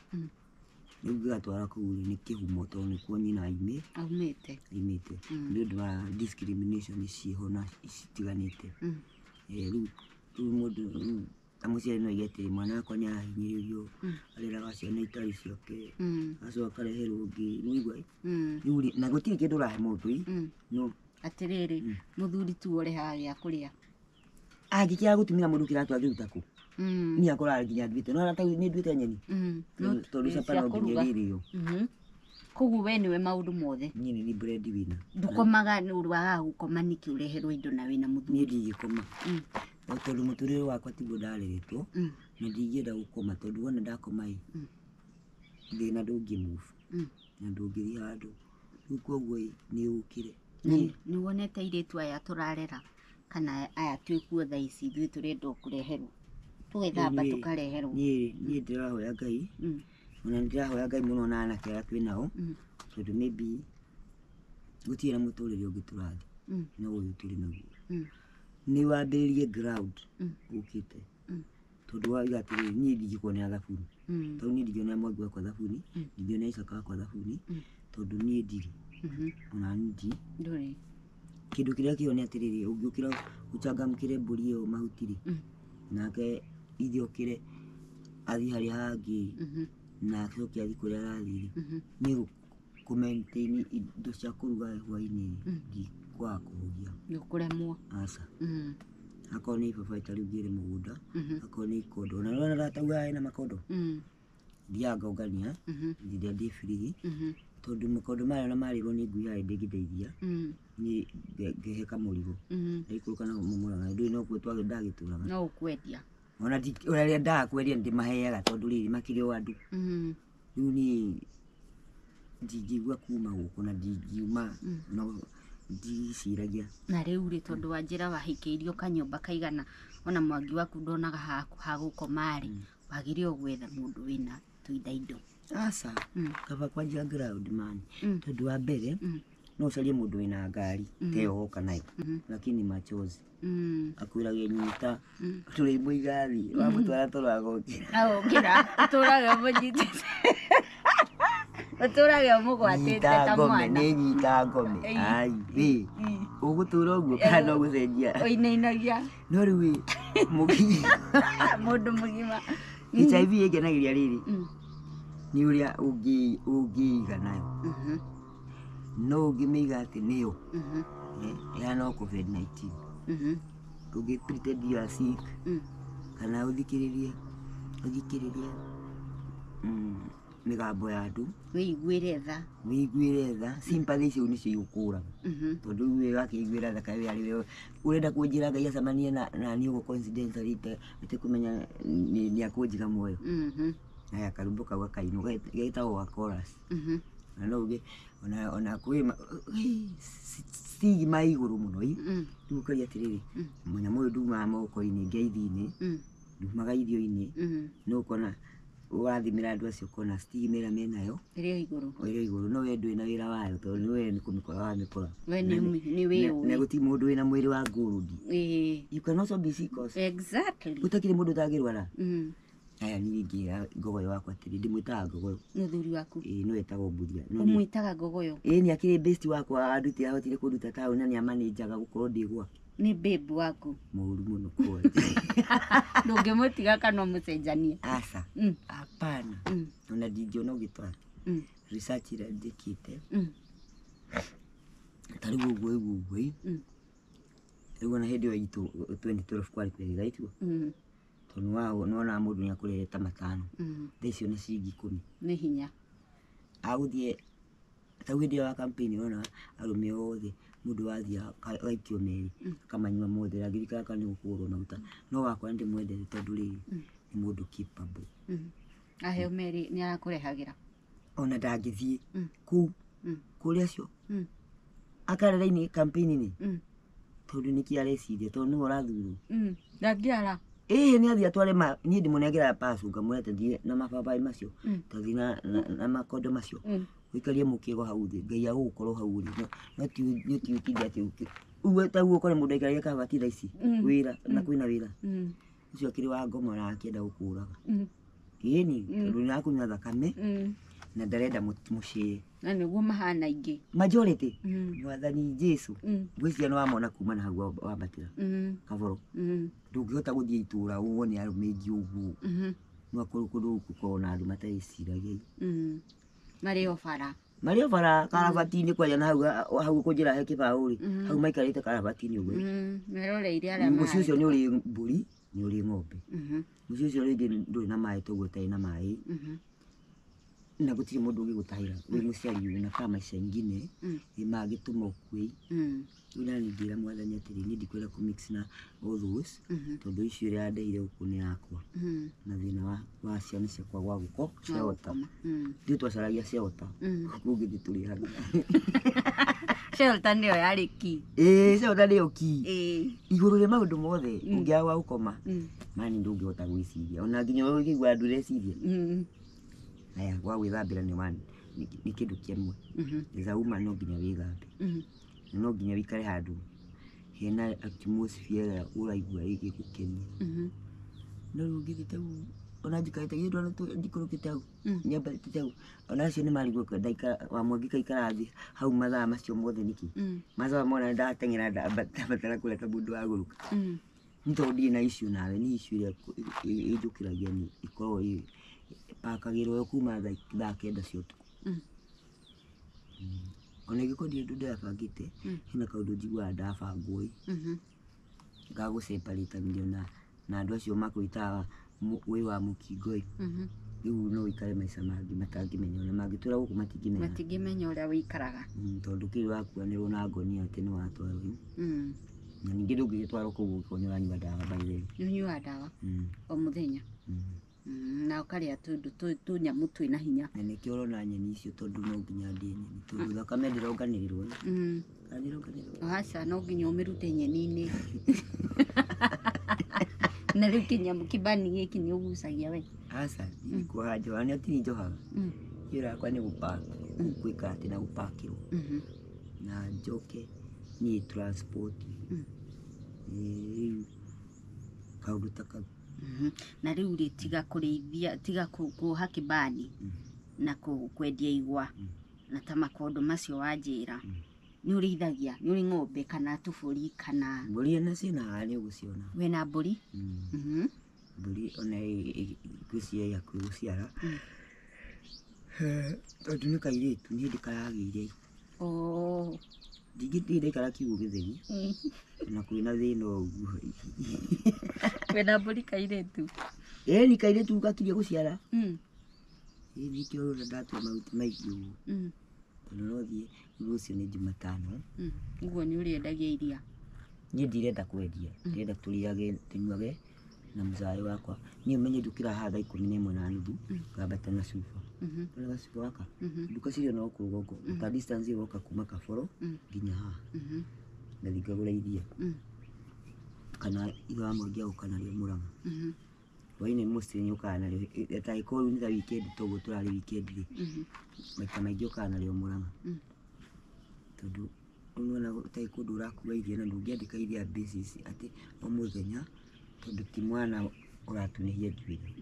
Rĩu ngĩgatwara kũu rĩ, nĩ kĩhumo tondũ nĩkuo nyina Aumĩte. aimĩte. Nĩ ũndũ wa discrimination ciĩho na citiganĩte. Rĩu mũndũ rĩu ta mũciari no aige atĩrĩ, mwana wakwa nĩ arahinyĩrĩrio, areraga ciana itarĩ ciake, agacoka akareherwo ũngĩ, nĩwaigua ĩ? Rĩu rĩ, na gũtirĩ kĩndũ ũrahe mũndũ ĩ, no Atĩrĩrĩ, mũthuri tu ũrehaga gĩa kũrĩa. Angĩkĩaga gũtumĩra mũndũ kĩratũ angĩruta kũ? Niĩ akoraga nginya nduĩte. No ta nĩ nduĩte nyeni. Tondũ Ĩ, capa cia no nginya kũruga. ĩrĩrĩo. Koguo we nĩwe maũndũ mothe. Niĩ nĩ niĩ bread winner. Ndũkomaga, nĩ ũndũ wagaga gũkoma nĩkĩ ũreherwo indo na wĩna mũthuri? Niĩ ndingĩkoma. O tondũ mũtũrĩre wakwa tiguo ndareretwo, na ndingĩenda gũkoma tondũ wona ndakoma ĩ, thĩna ndũngĩ move. Na ndũngĩthiĩ handũ. Rĩu koguo ĩ, nĩ ũkĩre. Nĩ wonete airĩtu aya tũrarera kana aya twĩkuo thaa ici ithuĩ tũrenda o kũreherwo. Tũgethamba tũkareherwo. Niĩ ndĩrahoya Ngai. Ona nĩ ndĩrahoya Ngai mũno na anake arĩa twĩ nao. Tondũ maybe gũtirĩ na mũtũrĩre ũngĩ tũrathiĩ. No ũyũ tũrĩ naguo. Nĩ wambĩrĩrie ground ũkĩte. Tondũ wauga atĩrĩrĩ, niĩ ndingĩkuonera thabuni. Tondũ niĩ ndingĩonera mwangi wakwa thabuni, ndingĩonera Isaka wakwa thabuni, tondũ niĩ ndirĩ. Ona niĩ ndirĩ. Ndũrĩ. Kĩndũ kĩrĩa kĩho nĩ atĩrĩrĩ, ũngĩũkĩra ũcangamkĩre mbũri ĩyo mahuti rĩ, nake ithe okĩre athiĩ harĩa hangĩ, na acoke athiĩ kũrĩa arathiĩ rĩ, niĩ kũ maintain indo cia kũruga hwaĩ-inĩ ndikwaga kũhuria. Nĩũkũremwo. Aca. Akorwo nĩ ibabaĩ ta rĩu ngĩre mũgũnda, akorwo nĩ ikondo, ona nĩwona ndatauga hena makondo? Thiaga ngongania, hĩndĩ ĩrĩa ndĩ free, tondũ makondo maya ona marĩrwo nĩ ngui harĩa ndĩngĩndeithia, niĩ ngehe kamũrigo. Ndaikũrũka nako mũmũraga, ndũĩ nokuo ndagĩtũraga. No ũkwendia. Ona rĩrĩa ndaga kwendia nĩndĩmaheaga tondũ rĩrĩ makĩrĩ o andũ. Rĩu niĩ ndingĩigua kuma gũkũ na ndingiuma, no ndiciragia. Na rĩu rĩ, tondũ wa njĩra wahikĩirio kanyũmba kaigana, ona mwangi waku ndonaga ha gũkoma rĩ, wagĩrĩirwo gwetha mũndũ wĩna tũinda indo. Aca, kaba kwanjia ground man. Tondũ wa mbere, no ũcarie mũndũ wĩna ngari ta ĩyo woka nayo, lakini machozi. Akwĩrage nyita, tũrĩ mũigathi, wamũtwara toro agokĩra. Agokĩra, ũtũrage ũmũnyitĩte. Ũtũrage ũmũgwatĩte Nyita ta ngome, mwana. nĩ nyita ngome. Ai, ĩ, ũgũtũra ũguo kana no gũcenjia? Ũinainagia. No rĩu ĩ, mũkinyi. Mũndũ mũgima. HIV ĩngenagĩria rĩrĩ, nĩ ũrĩa ũngĩiga nayo. No ũngĩmĩiga atĩ nĩyo, ĩhana o COVID-19. Ũngĩ pretend you are sick, kana ũthikĩrĩrie, mĩgambo ya andũ. Wĩiguĩre tha. Wĩiguĩre tha, sympathy icio nĩcio igũkũraga. Tondũ rĩu we wakĩiguĩra tha kaĩ we arĩ we ũrenda kũnjĩra Ngai acemanie na niĩ ũguo coincidentally ĩtekũmenya nĩ akũnjiga muoyo. Haya karwĩmbo kau gakainwo getagwo ga chorus. Na no uge ona kwĩ stigma igũrũ mũno ĩ. Rĩu ũkaria atĩrĩrĩ, mũnyamũ ũyũ ndumaga moko-inĩ ngeithi-inĩ, ndumaga irio-inĩ, no ũkona Ũrathimĩra andũ acio ũkona stigma ĩrĩa menayo Ĩrĩ o igũrũ. Ĩrĩ o igũrũ, no we ndũrĩ na wĩra wayo tondũ nĩ we nĩ kũmĩkora wamĩkora. We nĩ wĩũĩ. Na gũtirĩ mũndũ wĩna mwĩrĩ wa gold. Ĩĩ. You can also be sick also. Exactly. Gũtakĩrĩ mũndũ ũtangĩrwara. Aya, niĩ ngĩra ngogoyo wakwa atĩrĩ, ndĩmwĩtaga ngogoyo. Mũthuri waku. Ĩĩ, no etagwo Mburia. No nĩ- Ũmwĩtaga ngogoyo? Ĩĩ, nĩ akĩrĩ best wakwa, andutire ahotire kũnduta taũni na nĩ amanĩnjaga gũkorwo ndĩ gwake. Nĩ babe waku. Mũũru mũno kwanja. Ndũngĩmũtiga kana ũmũcenjanie? Aca. Hapana. Ona ndingĩona ũgĩtwara. Research ĩrĩa njĩkĩte. Ta rĩu ũguo ũguo ũguo ĩ. Rĩu ona hĩndĩ ĩyo itũ 2012 kwarĩ kwega itũ. Tondũ nĩwonaga mũndũ nĩakũrehete ta matano. Thaa icio nĩ ciringi 10. Nĩ hinya. Agũthiĩ ta rĩu hĩndĩ ĩyo ya campaign ũrona arũme othe mũndũ wathiĩ agaikio merĩ akamanyua mothe ndangĩririkana kana nĩ gũkũgũrwo maguta. No wakwa nĩndĩmwendete tondũ rĩrĩ nĩ mũndũ capable. Aheo merĩ nĩ arakũrehagĩra. Ona ndangĩthiĩ kũu kũrĩa acio akarera-inĩ campaign-inĩ tondũ nĩkĩ areciria tondũ nĩwe ũrathurwo. Ndangĩara. Ĩĩ, nĩ athiĩ atware ma niĩ ndĩmũnengeraga pacu ngamwĩra tathiĩ na mababaĩ macio, tathiĩ na makondo macio, ũikarie mũkĩgo hau thĩ, Ngai agũgũkorwo hau ũrĩ, no ti no ti ũtinde atĩ ũguo ta ũguo ũkore mũndũ aikarĩire kabati thaa ici wĩra na kwĩna wĩra ũcio akĩrĩ wa ngoma na akĩenda gũkũraga. Ĩni tondũ nĩ arakũnyua thakame na ndarenda mũcĩe. Na nĩguo mahana aingĩ. Majority. Mwathani Jesu. Ngwĩciria nĩ wamona kuma na hau wambatĩra. Kaboro. Ndũngĩhota gũthiĩ itũra wone arũme aingĩ ũguo. No akorwo kũndũ gũkũ gũkoragwo na andũ matarĩciragia. Marĩ o bara. Marĩ o bara karabati-inĩ kwanja na hau ũkũnjĩra he kĩbaũ rĩ, hau maikarĩte karabati-inĩ ũguo. Meroreire arĩa Mũciĩ ũcio nĩ ũrĩ mbũri, nĩ ũrĩ ng'ombe. Mũciĩ ũcio rĩngĩ ndũrĩ na maĩ toguo ũtarĩ na maĩ. Na gũtirĩ mũndũ ũngĩgũtahĩra wĩ mũciari na kama maica ingine mangĩtũma ũkue. Rĩu nani ngĩra mwathani atĩrĩ, niĩ ndikwenda kũ mix na all those tondũ icio ĩrĩa yandeire gũkũ nĩ yakwa. Na thĩna wa ciana ciakwa gwa gũko shelter. Ithuĩ twacaragia shelter. Kũngĩ tũrĩhaga. Shelter nĩyo yarĩ key. Ĩĩ, shelter nĩyo key. Igũrũ rĩa maũndũ mothe ũngĩaga gwa gũkoma mani ndũngĩhota gwĩciria ona nginya ũngĩigua ndũreciria. Aya, gwa gwĩthambĩra nĩ one nĩ kĩndũ kĩmwe. As a woman no nginya wĩthambe. Na no nginya wĩikare handũ hena atmosphere ĩrĩa ũraigua ĩgĩgũkenia. No rĩu ũngĩthiĩ ta rĩu ona njikarĩte githĩ ndũrona njikũrũkĩte hau, nyambatĩte hau, ona acio nĩ marigwo ndaikara wa Mwangi kaikara thĩ hau mathaa macio mothe nĩkĩ. Mathaa mona ndateng'era ndambatara kũrĩa ta mũndũ wagũrũka. Nĩ tondũ ndirĩ na issue nawe, niĩ issue ĩrĩa ĩnjũkĩragia nĩ ĩkoragwo ĩpakagĩrwo kuma thaa 9 cia ũtukũ. Ona ingĩkorwo ndirĩ ũndũ ndĩrabangĩte, hena kaũndũ njiguaga ndabangwo ĩ, gagũseparatania na andũ acio makwĩtaga wĩ wa mũkingo ĩ. Rĩu no ũikare maica mangĩ matangĩmenya, ona mangĩtũra gũkũ matingĩmenya. Matingĩmenya ũrĩa wĩikaraga. Tondũ kĩrĩ wakuanĩrwo na ngonia atĩ nĩ watwarwo ĩ. Na ningĩ ndũngĩgĩtwarwo kũu ũngĩkorwo nĩ ũranyua ndawa by the way. Nĩ ũnyuaga ndawa? O mũthenya? Na ũkarĩa tũndũ tũnyamũ twĩna hinya. Na nĩkĩo ũrona nyeni icio tondũ no nginya ndĩe nyeni tondũ thakame ndĩronganĩrĩrwo. Kana ndĩronganĩrĩrwo? Aca, no nginya ũmĩrute nyeni-inĩ. Na rĩu kĩnyamũ kĩbani gĩkĩ nĩ ũgucagia we? Aca, ndikuoha njoha, nĩ tini njohaga. Wĩra wakwa nĩ gwĩka atĩ na gũpakĩrwo. Na njoke niĩ transport. Rĩu kaũndũ ta kau. Na rĩu rĩ, tiga kũrĩithia, tiga kuoha kĩbani na kwendia igwa na ta makondo macio wanjĩra. Nĩ ũrĩithagia, nĩ ũrĩ ng'ombe kana tũbũri kana mbũri ona ciĩna haha nĩ ũgũciona. Wĩna mbũri? Mbũri ona ngwĩciria ĩ hakuhĩ gũciara. Tondũ nĩ kairĩtu nĩ hĩndĩ karagĩire. Ndingĩthiĩ ndaikara kiugũ gĩtheri. Na kwĩna thĩna ũguo. Wĩna mbũri kairĩtu? Ĩĩ, ni kairĩtu gakirie gũciara. Ĩĩ, nĩkĩo ũrona ndatua mahuti maingĩ ũguo. Tondũ no thiĩ rũciũ nĩ Jumatano. Ũguo nĩ ũrĩendagia iria? Niĩ ndirenda kwendia, ndĩrenda tũrĩage tũnyuage na mũcaĩ wakwa. Niĩ ũmenye njũkĩraga haha thaa 11:30, ngambata na cuba. Ũrona gacuba gaka? Nduka cirĩ ona gũkũ rũgongo, ta distance ĩyo woka kuma Kaboro nginya haha. Ngathiĩ ngagũra iria. Kana ithe wa Mwangi agoka narĩo Mũrang'a. Hwaĩ-inĩ mostly nĩũkaga narĩo ta ĩkorwo rĩu nĩ ta weekend toguo tũrarĩ weekend rĩ, maita maingĩ ũkaga narĩo Mũrang'a. Tondũ rĩu nĩwona gũtarĩ kũndũ ũrakua iria na ndũngĩandĩka iria basis atĩ o mũthenya tondũ ti mwana ũratunĩhia njuĩrĩ.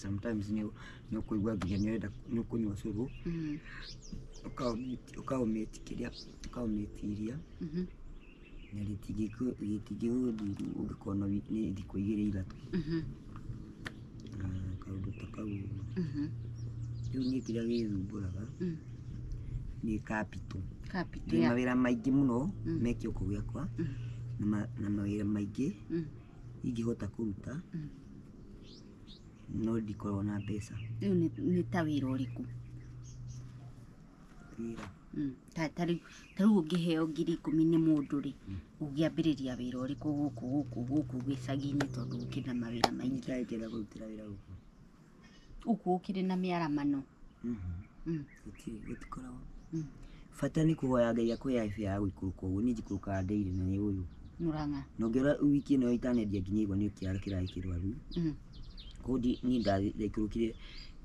Sometimes nĩ ũkũigua nginya nĩ ũrenda nĩ ũkũnyua ũcũrũ ũkaũmĩti kĩrĩa ũkaũmĩti iria na rĩtingĩgũthiĩ ũngĩkorwo nĩ thikũ igĩrĩ ithatũ. Na kaũndũ ta kau ũguo. Rĩu niĩ kĩrĩa gĩthumbũraga nĩ capital. Capital Ndĩ ya mawĩra maingĩ mũno me kĩongo gĩakwa na mawĩra maingĩ ingĩhota kũruta no ndikoragwo na mbeca. Rĩu nĩ ta wĩra ũrĩkũ? Wĩra Ta rĩu ũngĩheo 10,000 nĩ mũndũ rĩ, ũngĩambĩrĩria wĩra ũrĩkũ gũkũ gũkũ gũkũ gĩcagi-inĩ tondũ gũkĩrĩ na mawĩra maingĩ? Niĩ ingĩenda kũrutĩra wĩra gũkũ. Gũkũ gũkĩrĩ na mĩaramano. Gũtirĩ, gũtikoragwo. Bata nĩ kũhoya Ngai akũhe afya ya gũikũrũka ũguo, niĩ njikũrũkaga daily na nĩ ũyũ. Mũrang'a. Na ũngĩrora wiki ĩno itanendia nginya igwa nĩ kĩara kĩrarĩ kĩrwaru. Koguo niĩ ndaikũrũkire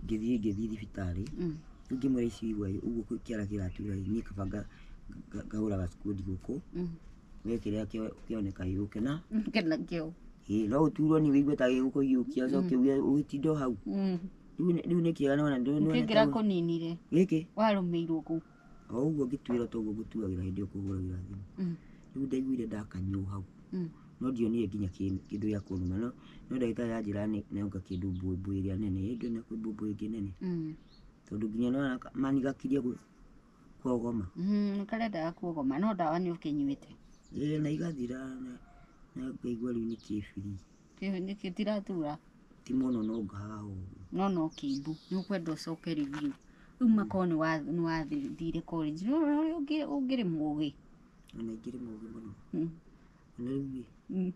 ngĩthiĩ thibitarĩ. Rĩu ngĩmwĩra ici igwa ũguo kĩara kĩratura niĩ kaba ngagũra gacukundi gũkũ. We kĩrĩa kĩoneka gĩũke na Ũke nakĩo. Ĩĩ no ũturwo nĩ wĩigue ta gĩgũkũhiũkia ũcoke uge ũgĩtinde o hau. Rĩu nĩ kĩega nĩwona Nĩkĩ kĩrakũninire? Gĩkĩ? Warũmĩirwo kũ? O ũguo ngĩtuĩra toguo ngũtuagĩra hĩndĩ ĩyo kũhũragĩra thimũ. Rĩu ndaiguire ndakanywo hau. No ndionire nginya kĩndũ gĩa kũnũma no ndagĩtarĩ anjĩra nĩonga kĩndũ mbũmbũĩ ĩrĩa nene. Ĩ ndĩrona kwĩ mbũmbũĩ ĩngĩ nene. Tondũ nginya nĩwona manigakirie kuogoma. Nĩkarendaga kuogoma no ndawa nĩ ũkĩnyuĩte. Ĩĩ na igathira na ngaigua rĩu nĩ kĩbiri. Nĩkĩ tiratura? Ti mũno no ngahaha ũguo. No no kĩimbu nĩ ũkwenda ũcoke review. Rĩu makorwo nĩ wathire college nĩ ũrĩa ũngĩrĩ mũgĩ. Ona ingĩrĩ mũgĩ mũno. Ona rĩu ĩ.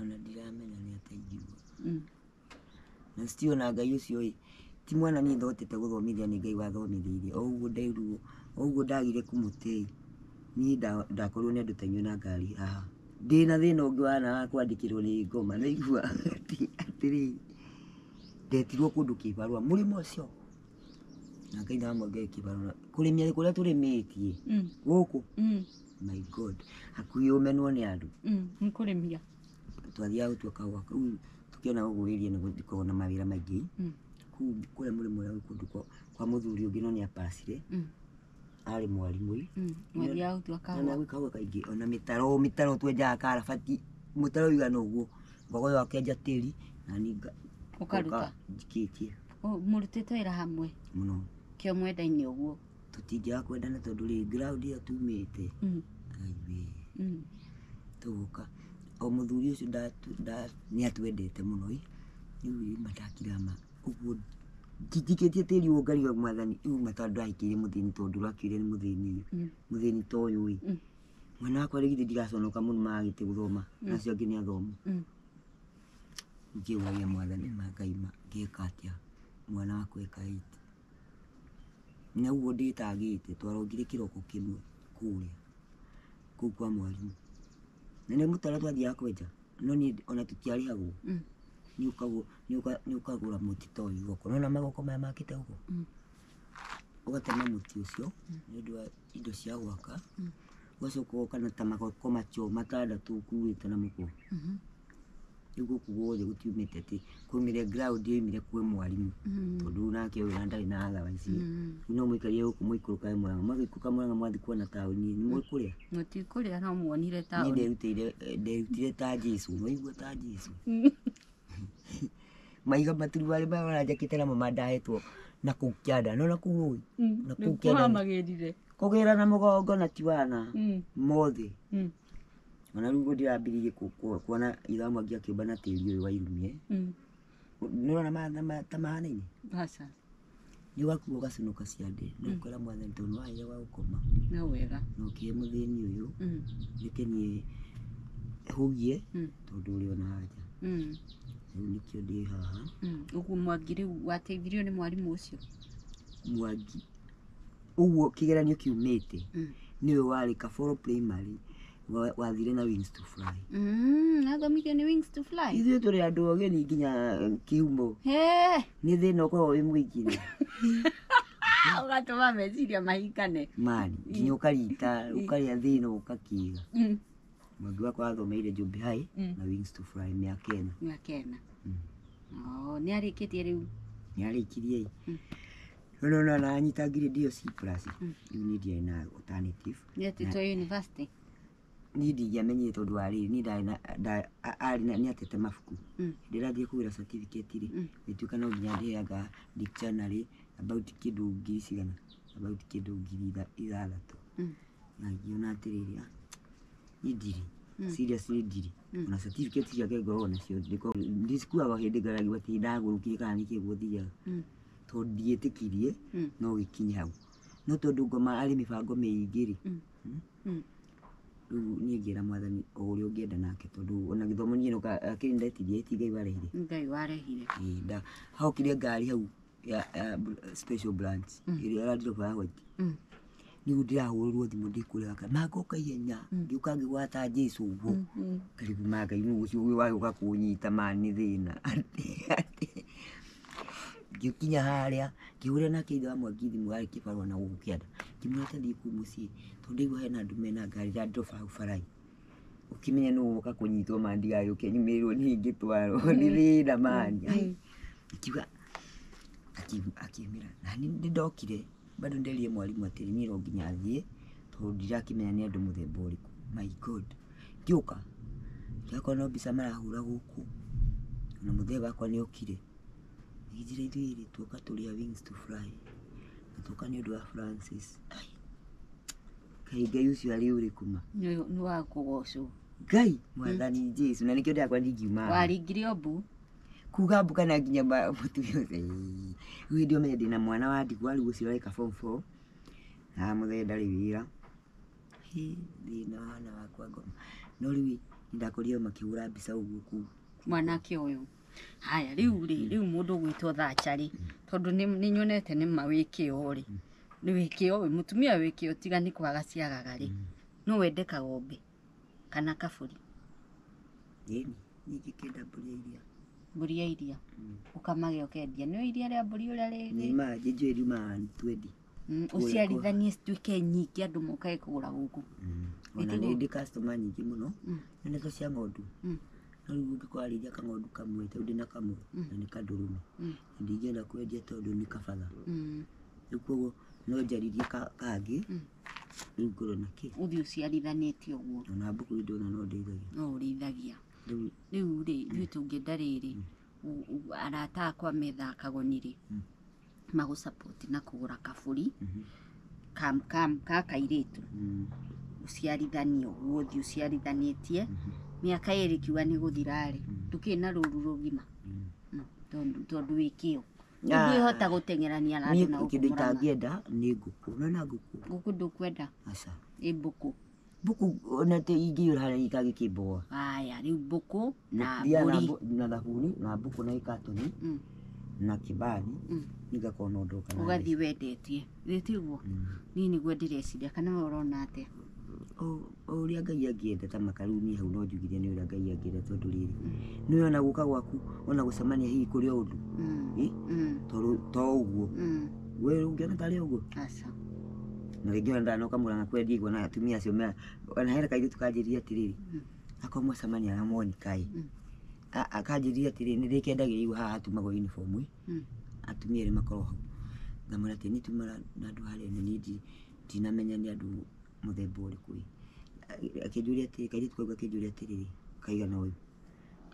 Ona ndiramenya nĩ atĩa ingiuga. Na still ona Ngai ũcio ĩ, ti mwana niĩ ndahotete gũthomithia nĩ Ngai wathomithĩirie. O ũguo nderirwo, o ũguo ndagire kũmũtĩi, niĩ ndakorirwo nĩ andũ ta inyuĩ na ngari haha. Ndĩna thĩna ũngĩ wa kwandĩkĩrwo nĩ ngoma nĩwaigua atĩrĩrĩ, ndetirwo kũndũ kĩbarũa mũrĩmo ũcio. Na Ngai ndamwongere kĩbarũa. Kũrĩmia kũrĩa tũrĩmĩtie gũkũ, my God, hakuhĩ ũmenwo nĩ andũ. Nĩ kũrĩmia. Twathiaga gũtua kahũa kau tũkĩona gũkũ area ĩno gũtikoragwo na mawĩra maingĩ. Kũu kũrĩa mũrĩmo ũrĩa gwĩ kũndũ kwa mũthuri ũngĩ no nĩapacire. Arĩ mwarimũ ĩ. Mwathiaga gũtua kahũa. Na kahũa kaingĩ ona mĩtaro mĩtaro twenjaga karabati mũtaro ũigana ũguo ngogoyo akenja tĩri na niĩ Ũkaruta. Njikĩtie. Mũrutĩte wĩra hamwe? Mũno. Kĩo mwendaine ũguo? Tũtingĩaga kwendana tondũ rĩ ground ĩyo tumĩte. Aiwe. Tũgoka. O mũthuri ũcio nĩ atwendete mũno ĩ. Rĩu ĩ mandakira ma ũguo njikĩtie tĩri ũguo ngarigwo mwathani rĩu ma tondũ ndahikĩire mũthĩni tondũ ũrakĩũria nĩ mũthĩni ĩ. Mũthĩni ta ũyũ ĩ. Mwana wakwa rĩ githĩ ndigaconoka mũno magĩte gũthoma na acio angĩ nĩ athomu. Ngĩũragia mwathani ma Ngai ma ngeka atĩa mwana wakwa eka eight. Na ũguo ndĩtangĩte twarongire kĩroko kĩmwe kũrĩa kũu kwa mwarimũ. Na nĩ mũtaro twathiaga kwenja no niĩ ona tũtiarĩhagwo. Nĩ ũkagũra mũtĩ ta ũyũ igoko. Nĩwona magoko maya makĩte ũguo? Ũgatema mũtĩ ũcio nĩ ũndũ wa indo cia gwaka. Ũgacoka ũgoka na ta magoko macio matandatũ ũkuĩte na mũkwa. Rĩu gũkũ guothe gũtiumĩte atĩ kwaumire ground yoimire kwĩ mwarimũ. Tondũ rĩu nake ũyũ ndarĩ na otherwise. Rĩu no mũikarire gũkũ mũikũrũkage Mũrang'a. Mwagĩikũrũka Mũrang'a mwathiĩ kuona taũni nĩ mũkũrĩa? Mũtikũrĩa no muonire Niĩ taũni. nderutire ta Jesũ, waigua ta Jesũ. Maiga maturubarĩ maya maranjakĩte namo mandahetwo na kũu kĩanda. Nĩwona kũu ũĩ? Na kũu kĩanda. Nĩkũhamagĩrire. Kũgĩra na mũgongo na tiwana mothe. Ona rĩu ũguo ndĩrambĩrĩirie kuona ithaa Mwangi akĩũmba na tĩri ũyũ wa irumie. Nĩũrona ta mahanaine? Aca. Nĩ ũgakua ũgaconoka ciande na ũkera mwathani tondũ nĩwaheire gwa gũkoma. No wega. Na ũkĩhe mũthĩni ũyũ, reke niĩ hũgie tondũ ũrĩ ona haja. Rĩu nĩkĩo ndĩ haha. Ũguo Mwangi rĩu wateithirio nĩ mwarimũ ũcio? Mwangi ũguo kĩgeranio kiumĩte nĩwe warĩ Kaboro Primary Wathire na Wings to Fly. Athomithio nĩ Wings to Fly. Ithuĩ tũrĩ andũ ageni nginya kĩhumo. He. Nĩ thĩna ũkoragwo wĩ mũingĩ. Ũgatũma meciria mahingane. Mani, nginya ũkarita, ũkarĩa thĩna ũgakĩga. Mwangi wakwa athomeire Njũmbĩ High na Wings to Fly mĩaka 4. Mĩaka 4. Oh, nĩ arĩkĩtie rĩu? Nĩ arĩkirie. No no na anyita grade ĩyo C plus. Rĩu niĩ ndiarĩ na alternative. Nĩ etĩtwo university? Niĩ ndingĩamenyire tondũ wa rĩrĩ, niĩ ndarĩ na arĩ na nĩ atete mabuku. Ndĩrathiĩ kũgĩra certificate rĩ, gĩtuĩka no nginya ndĩheaga dictionary about kĩndũ ngiri cigana, about kĩndũ 6,000. Na ngĩona atĩrĩrĩ, niĩ ndirĩ, seriously ndirĩ. Ona certificate ciake ngoragwo nacio, ndicikuaga hĩndĩ ngaragio atĩ ndagũrũkire kana nĩkĩ gũthiaga. Tondũ ndiĩtĩkirie no gĩkinye hau. No tondũ ngoma arĩ mĩbango mĩingĩ rĩ, rĩu niĩ ngĩra mwathani o ũrĩa ũngĩenda nake tondũ ona gĩthomo niĩ akĩrĩ ndetirie ti Ngai warehire. Ngai warehire. Ĩĩ, hokire ngari hau ya special branch ĩrĩa Land Rover ya white. Rĩu ndĩrahũrĩrwo thimũ ndĩ kũrĩa gaka, mangoka ihenya, ngĩũka ngĩgwata Jesũ ũguo. Karibu ma Ngai nũ ũcio wagĩũka kũnyita ma nĩ thĩna. Ngĩkinya harĩa, ngĩhũrĩra nake ithe wa Mwangi thimũ arĩ kĩbarũa na gũkũ kĩanda. Ngĩmwĩra ta thiĩ kũu mũciĩ tondũ ndaigua hena andũ mena ngari Land Rover hau bara-inĩ. Ũkĩmenya nũ ũgũka kũnyitwo ma ndigagĩũke nyumĩrĩrwo niĩ ngĩtwarwo nĩ thĩna mani. Akiuga akĩmĩra na nĩ ndokire bado nderire mwarimũ atĩrĩ niĩ no nginya thiĩ tondũ ndirakĩmenya nĩ andũ mũthemba ũrĩkũ. My God. Ngĩũka ndakora no mbica marahũra gũkũ ona mũthee wakwa nĩ okire. Agĩnjĩra ithuĩ rĩ tuoka tũrĩ a Wings to Fly na tuoka nĩ ũndũ wa Francis. Ai, Ngai Ngai ũcio arĩ ũrĩkũ ma? Nĩ wa kũgocwo. Ngai mwathani Jesũ na nĩkĩo ndĩrakora ndingiuma haha. Waringire mbu? Kuga mbu kana nginya mũtumia ũcio. Rĩu hĩndĩ ĩyo menye ndĩna mwana wa ndigwa rĩu ũcio areka form 4 na mũthee ndarĩ wĩra. Hĩ, thĩna wana wakwa ngoma. No rĩu nĩndakorire makĩhũra mbica ũguo kũu. Mwanake ũyũ. Haya rĩu rĩ, rĩu mũndũ ũgwĩtwo Thatcher rĩ, tondũ nĩ nyonete nĩ ma wĩ kĩo rĩ, nĩ wĩ kĩo, mũtumia wĩ kĩo tiga nĩ kwaga ciagaga rĩ, no wende kagombe kana kabũri? Ĩni, niĩ ingĩkĩenda mbũri ya iria. Mbũri ya iria. Ũkamage ũkendia. Nĩ iria rĩa mbũri ũrĩa rĩ? Nĩ njĩnjũĩ riumaga twendi. Ũciarithanie cituĩke nyingĩ andũ mokage kũgũra gũkũ. Ona nĩ ndĩ customer nyingĩ mũno. Nĩ cia ng'ondu. No rĩu ũngĩkorwo arĩithia kang'ondu kamwe tondũ ndĩna kamwe na nĩ kandũrũme. Ndingĩenda kwendia tondũ nĩ kabatha. Rĩu koguo no njaririe kangĩ rĩu ngorwo na kĩ. Ũthiĩ ũciarithanĩtie ũguo. Ona mbũkũ ndona no ndĩithagia. No ũrĩithagia. Rĩu rĩ, ithuĩ tũngĩenda rĩrĩ, arata akwa metha kagoni rĩ, magũ support na kũgũra kabũri ka kairĩtu. Ũciarithanie ũguo ũthiĩ ũciarithanĩtie mĩaka 2 kiuga nĩ gũthira rĩ, ndũkĩrĩ na rũru rũgima. Tondũ wĩ kĩo. Ndũngĩhota gũteng'erania na andũ na gũkũ Kĩndũ Mũrang'a. itangĩenda nĩ ngũkũ. Ũrona ngũkũ? Ngũkũ ndũkwenda? Aca. Ĩ mbũkũ. Mbũkũ ona ingĩiyũra harĩa itangĩkĩmboa. Haya, rĩu mbũkũ na Thiaga mbũri. na thabuni na mbũkũ na ikatoni na kĩbani nĩngakorwo no ndoka na Ũgathiĩ wendetie. Githĩ tiguo? Niĩ nĩguo ndĩreciria kana we ũrona atĩa? O ũrĩa Ngai angĩenda ta maka rĩu niĩ hau no njugire nĩ ũrĩa Ngai angĩenda tondũ rĩrĩ nĩũĩ ona gũka gwaku ona gũcemania hihi kũrĩ o ũndũ. Tondũ to ũguo. We ũngĩona tarĩ ũguo? Aca. Na rĩngĩ ona ndanoka Mũrang'a kwendia igwa na atumia acio ona hena kairĩtu kanjĩrire atĩrĩrĩ, akorwo mwacemania na Monica ĩ, akanjĩrire atĩrĩrĩ nĩ ndĩkendagĩria igwa haha hatumagwo uniform ĩ, atumia erĩ makorwo hau. Ngamwĩra atĩ niĩ tuma na andũ harĩa na niĩ ndinamenya nĩ andũ mũthemba ũrĩkũ ĩ. Akĩnjũria atĩrĩ, kairĩtu kau gakĩnjũria atĩrĩrĩ, kaigana ũyũ,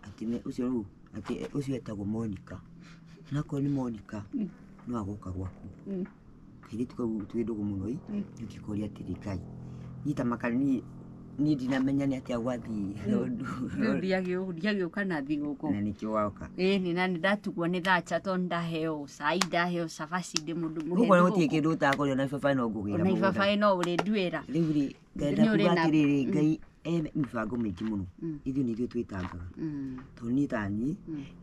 atĩ ũcio rĩu, atĩ ũcio etagwo Monica. Na akorwo nĩ Monica, no agoka gwaku. Kairĩtu kau twĩ ndũgũ mũno ĩ, ngĩkoria atĩrĩ Ngai, niĩ ta maka niĩ ndinamenya nĩ atĩa gwathiĩ. Rĩu ndiagĩũka na thigũkũ. Na nĩkĩo woka. Ĩni na nĩndatugwo nĩ Thatcher tondũ ndaheo cai, ndaheo cabaci ndĩ mũndũ Gũkũ mũhĩndũ gũtirĩ gũkũ. kĩndũ ũtakũrĩa ona ibabaĩ no ngũgĩra Ona mũgũnda. ibabaĩ no ũrĩnduĩra. Rĩu rĩ, ngenda Nĩ ũrĩ kuga na- atĩrĩrĩ, Ngai e mĩbango mĩingĩ mũno. Ithuĩ nĩ ithuĩ twĩtangaga. Tondũ niĩ ta niĩ,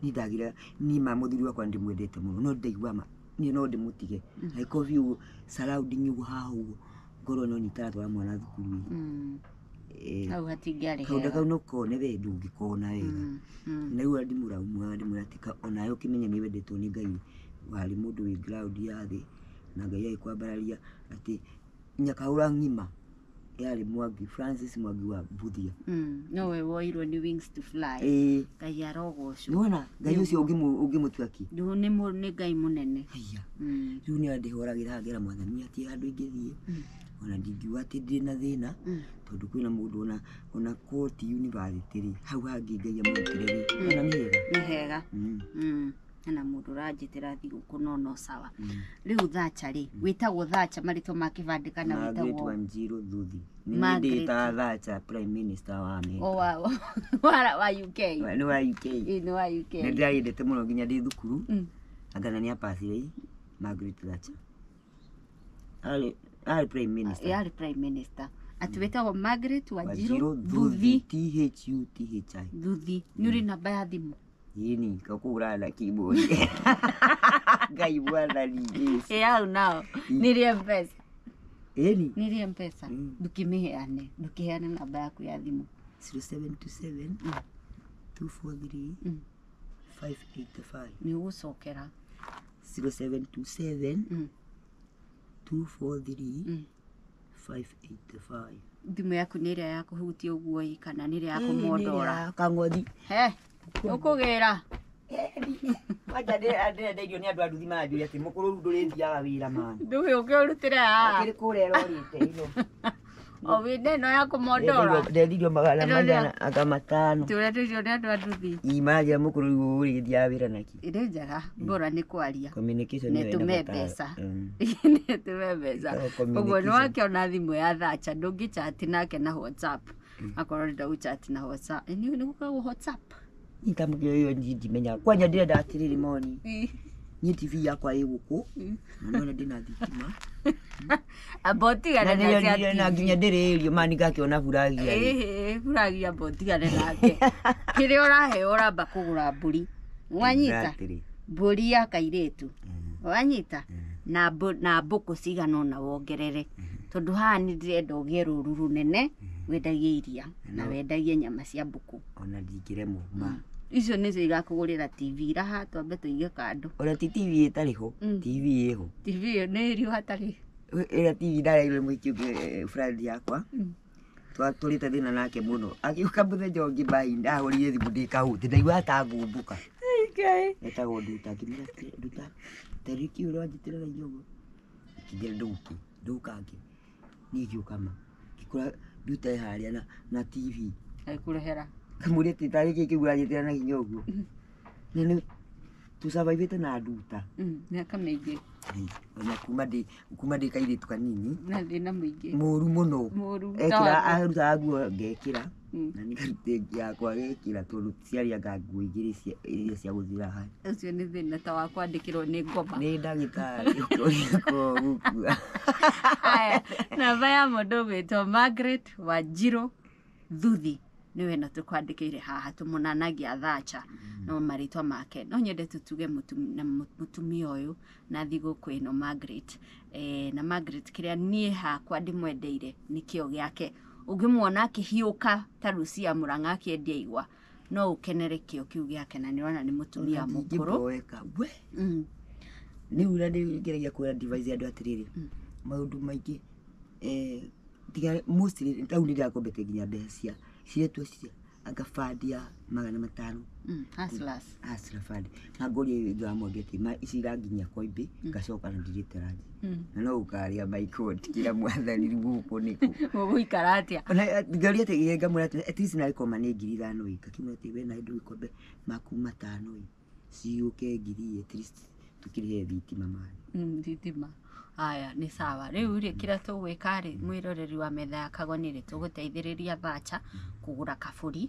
niĩ ndagira, niĩ ma mũthuri wakwa nĩndĩmwendete mũno, no ndaigua ma, niĩ no ndĩmũtige. Angĩkorwo biũ surrounding ũguo haha ũguo, ngorwo no niĩ itaratwara mwana thukuru ĩ. Hau hatingĩarĩ kaũndũ hega. Kau no kone we ndũngĩkona wega. Na rĩu ndimũraumaga, ndimwĩra atĩ onawe ũkĩmenye nĩ wendetwo nĩ Ngai, warĩ mũndũ wĩ ground ya thĩ na Ngai agĩkwambararia atĩ nyakahũra ng'ima yarĩ Mwangi, Francis Mwangi wa Mbuthia. Nowe woirwo nĩ Wings to Fly. Ĩĩ. Ngai arogocwo. Nĩwona Ngai ũcio ũngĩmũtua kĩ? Nĩ Ngai mũnene. Haiya. Rĩu nĩ andĩhoragĩra ngera Mwathani atĩ handũ ingĩthiĩ ona ndingiuga atĩ ndĩ na thĩna, tondũ kwĩna mũndũ ona koti university rĩ, hau hangĩ Ngai amũrutĩre rĩ, ona nĩ hega. Nĩ hega. Hena mũndũ ũranjĩtĩra thigũkũ no sawa. Rĩu Thatcher rĩ, wĩtagwo Thatcher marĩtwa ma kĩbandĩ kana Margaret wĩtagwo Wanjiru Thuthi. Nĩ Margaret. ndĩtaga Thatcher, Prime Minister wa America. O wa UK. Nĩ wa UK. Ĩĩ, nĩ wa UK. Nĩ ndĩragĩendete mũno nginya ndĩ thukuru. Anga nĩ apacire Margaret Thatcher. Arĩ Prime Minister. Yarĩ Prime Minister. Atĩ wĩtagwo Margaret Wanjiru Wanjiru Thuthi. Thuthi. Thuthi. Thuthi. Nĩ ũrĩ namba ya thimũ? Yini, kakũgũra na keyboard. Ngai Mwathani Jesu. Ĩ hau nao. Nĩ rĩ M-Pesa. Ĩni. Nĩ rĩ M-Pesa. Ndũkĩmĩheane. Ndũkĩheane namba yaku ya thimũ. 0727 243 585. Nĩ ũgũcokera. 0727 243 585. Thimũ yaku nĩ ĩrĩa ya kũhutia ũguo ĩ kana nĩ ĩrĩa ya kũmondora? Kangothi. He, ũkũgĩra. Kwanja ndĩrenda irio nĩ andũ a nduthi maranjũria atĩ mũkũrũ rĩu ndũrĩthiaga wĩra mani. Ndũgĩũke ũrutĩre haha. Akĩrĩ kũrĩa ĩrorĩte ĩno. O wĩna ĩno ya kũmondora. Ndendirio magana Ĩno nĩ- maigana anga matano. Tũrendeirio nĩ andũ a nduthi. Ii maranjĩra mũkũrũ rĩu ũrĩthiaga wĩra naki. Ĩrĩ njega, bora nĩ kwaria. Communication Nĩ nĩyo ĩna tũme bata. mbeca. Nĩ tũme mbeca. Ĩtagwo Ũguo nĩ communication. wakĩona thimũ ya Thatcher, ndũngĩchat nake na WhatsApp. Akorwo ũrenda gũchat na WhatsApp. Ĩ, nĩ gũkoragwo WhatsApp. Niĩ tamũkĩra ĩyo niĩ ndimenyaga. Kwanja ndĩrenda atĩrĩrĩ moni. Niĩ TV yakwa ĩ gũkũ. Na nĩwona ndĩna thitima. Amba ũtigane Na na cia na TV. nginya ndĩrĩrio mani ngakĩona buragia rĩ. Ĩhĩ, buragia amba ũtigane nake. Kĩrĩa ũraheo ũramba kũgũra mbũri. Wanyita? Exactly. Mbũri ya kairĩtu. Wanyita? Na mbũkũ cigana ũna wongerere. Tondũ haha nĩ ndĩrenda ũgĩe rũru rũnene, wendagie iria na wendagie nyama cia mbũkũ. Ona ndingĩremwo ma. Icio nĩcio igakũgũrĩra TV raha twambe tũige kando. Ona ti TV ĩtarĩ ho, TV ĩho. TV ĩyo nĩ ĩrio hatarĩ. Ĩrĩa TV ndareirwo mũhiki ũngĩ friend yakwa. Twatũrĩte thĩna nake mũno. Agĩũka mũthenya ũngĩ mai ndahũrire thimũ ndĩ kahũti ndaigua ta ngũmbũka. Etagwo Nduta, ngĩmwĩra atĩrĩ, Nduta, tarĩki ũranjĩtĩra na inyuĩ ũguo. Ngĩnjĩra ndũke, ndũkange. Niĩ ngĩũka ma. Ngĩkora Nduta e harĩa na TV. Agĩkũrehera. Kamũria atĩ tarĩ kĩ kĩu ũranjĩtĩra na hinya ũguo. Na nĩ tũcavaivĩte na Nduta. Mĩaka mĩingĩ. Ona kuma ndĩ kairĩtu kanini. Na thĩna mũingĩ. Mũru mũno. Mũru. Ekĩra, arutaga nguo ngekĩra. Na nĩ ngarute yakwa gekĩra tondũ ciarĩ nguo igĩrĩ iria cia gũthira haha. Ũcio nĩ thĩna ta wa kwandĩkĩrwo nĩ ngoma. Nĩ ndagĩtarĩ ũkĩũria gũkua. Haya, namba ya mũndũ ũgwĩtwo Margaret Wanjiru Thuthi nĩwe ĩno tũkwandĩkĩire haha tũmũnanagia Thatcher no marĩtwa make. No nyende tũtuge mũtumia ũyũ na thigũkũ ĩno Margaret. Na Margaret kĩrĩa niĩ hakwa ndĩmwendeire nĩ kĩo gĩake. Ũngĩmuona akĩhiũka ta Lucia Mũrang'a akĩendia igwa, no ũkenere kĩo kĩu gĩake na nĩũrona nĩ mũtumia mũkũrũ. Ndingĩboeka. We. Rĩu ũrĩa ndĩgeragia kwĩra advise andũ atĩrĩrĩ, maũndũ maingĩ, tiga mostly rĩu nĩ ndĩrakombete nginya mbeca cia ciretwo cia anga fund ya 500. Hustlers. Hustler fund. Na ngũria ithe wa Mwangi atĩ ma ici iranginyia Koimbĩ, ngacoka na ndirĩte ranji. Na no ũkarĩa my God, kĩra Mwathani rĩu gũkũ nĩkũ. Mũgũikara atĩa? Ona ngaria atĩ ngamwĩra atĩ at least narĩ koma nĩ 5,000 ĩ. Ngakĩmwĩra atĩ we nawe ndũgĩkombe maku 5 ĩ. Ciũke 1,000 at least tũkĩrĩhe thitima mani. Thitima. Aya, nĩ sawa. Rĩu rĩ kĩrĩa tũgwĩka rĩ, mwĩroreri wa metha ya Kagoni rĩ, tũgũteithĩrĩria Thatcher kũgũra kabũri,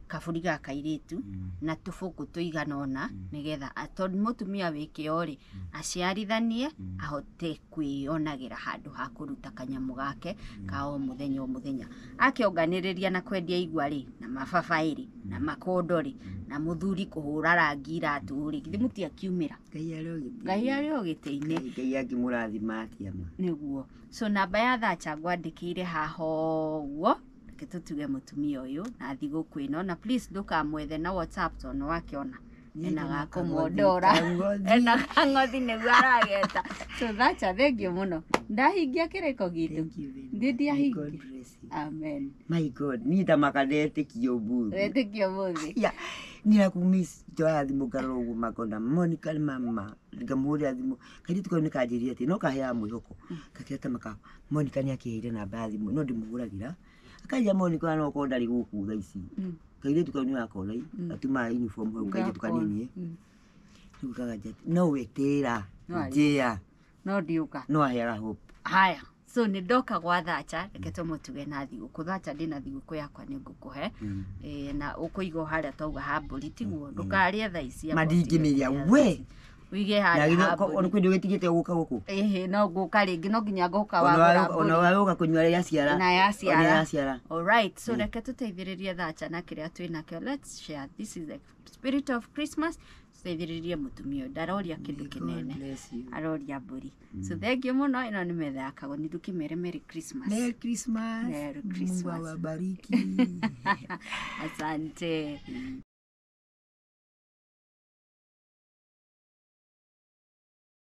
kabũri ga kairĩtu na tũbũkũ tũigana ũna nĩgetha tondũ mũtumia wĩ kĩo rĩ, aciarithanie ahote kwĩyonagĩra handũ ha kũruta kanyamũ gake ka o mũthenya o mũthenya. Akĩonganĩrĩria na kwendia igwa rĩ, na mababaĩ rĩ, na makondo rĩ, na mũthuri kũhũra rangi iratũ rĩ, githĩ mũtiakiumĩra? Ngai arĩ o gĩtĩ-inĩ. Ngai arĩ o gĩtĩ-inĩ. Ngai angĩmũrathima atĩa ma. Nĩguo. So namba ya Thatcher ngwandĩkĩire haha ũguo. Reke tũtuge mũtumia ũyũ na thigũkũ ĩno, na please ndũkamwethe na WhatsApp tondũ nĩwakĩona ena gakũmondora, ena kang'othi nĩguo arageta. So Thatcher, thengiũ mũno, ndahingia kĩrĩko gitũ. Thank you very much. Ndĩ ndiahingia. God bless you. Amen. My God, niĩ ndamaka ndetĩkia ũmũthĩ. Wetĩkia ũmũthĩ. Ya, niĩ nakumiss njoya thimũ ngarora ũguo makona Monica nĩ mama, ngamũhũrĩra thimũ. Kairĩtu kau nĩ kanjĩrire atĩ no kaheaga mwĩhoko. Gakĩra ta maka Monica nĩ akĩheire namba ya thimũ no ndĩmũhũragĩra. Akanjĩra Monica no okorwo ndarĩ gũkũ thaa ici. Kairĩtu kau nĩ wakona gatumaga uniform hau kairĩtu kanini ĩ. Rĩu kaganjia atĩ no wetĩra No arĩ. njĩa No ndiũka. no aheaga hope. Haya, so nĩ ndoka gwa Thatcher, reke tũmũtuge na thigũkũ. Thatcher, ndĩna thigũkũ yakwa nĩ ngũkũhe. Na ũkũiga o harĩa twauga ha mbũri, tiguo? Ndũkarĩe thaa ici, Ma amba ũtige ndingĩmĩrĩa, kũrĩa we. thaa ici. Wĩige Na harĩa ha githĩ ona mbũri. kwĩ ndũgĩtigĩte gũka gũkũ? Ĩhĩ, no ngũka rĩngĩ, no nginya ngũka wagũra Ona mbũri. wagũka kũnyua rĩrĩa yaciara. Na yaciara. Ona yaciara. Alright, so reke tũteithĩrĩrie Thatcher na kĩrĩa twĩ nakĩo. Let's share. This is the spirit of Christmas. Tũteithĩrĩrie mũtumia ũyũ, ndaroria kĩndũ May God kĩnene, bless you. aroria mbũri. So thengiũ mũno, ĩno nĩ metha ya Kagoni, ndũkĩmere Merry Christmas. Merry Christmas. Merry Christmas. Mungu awabariki. Asante.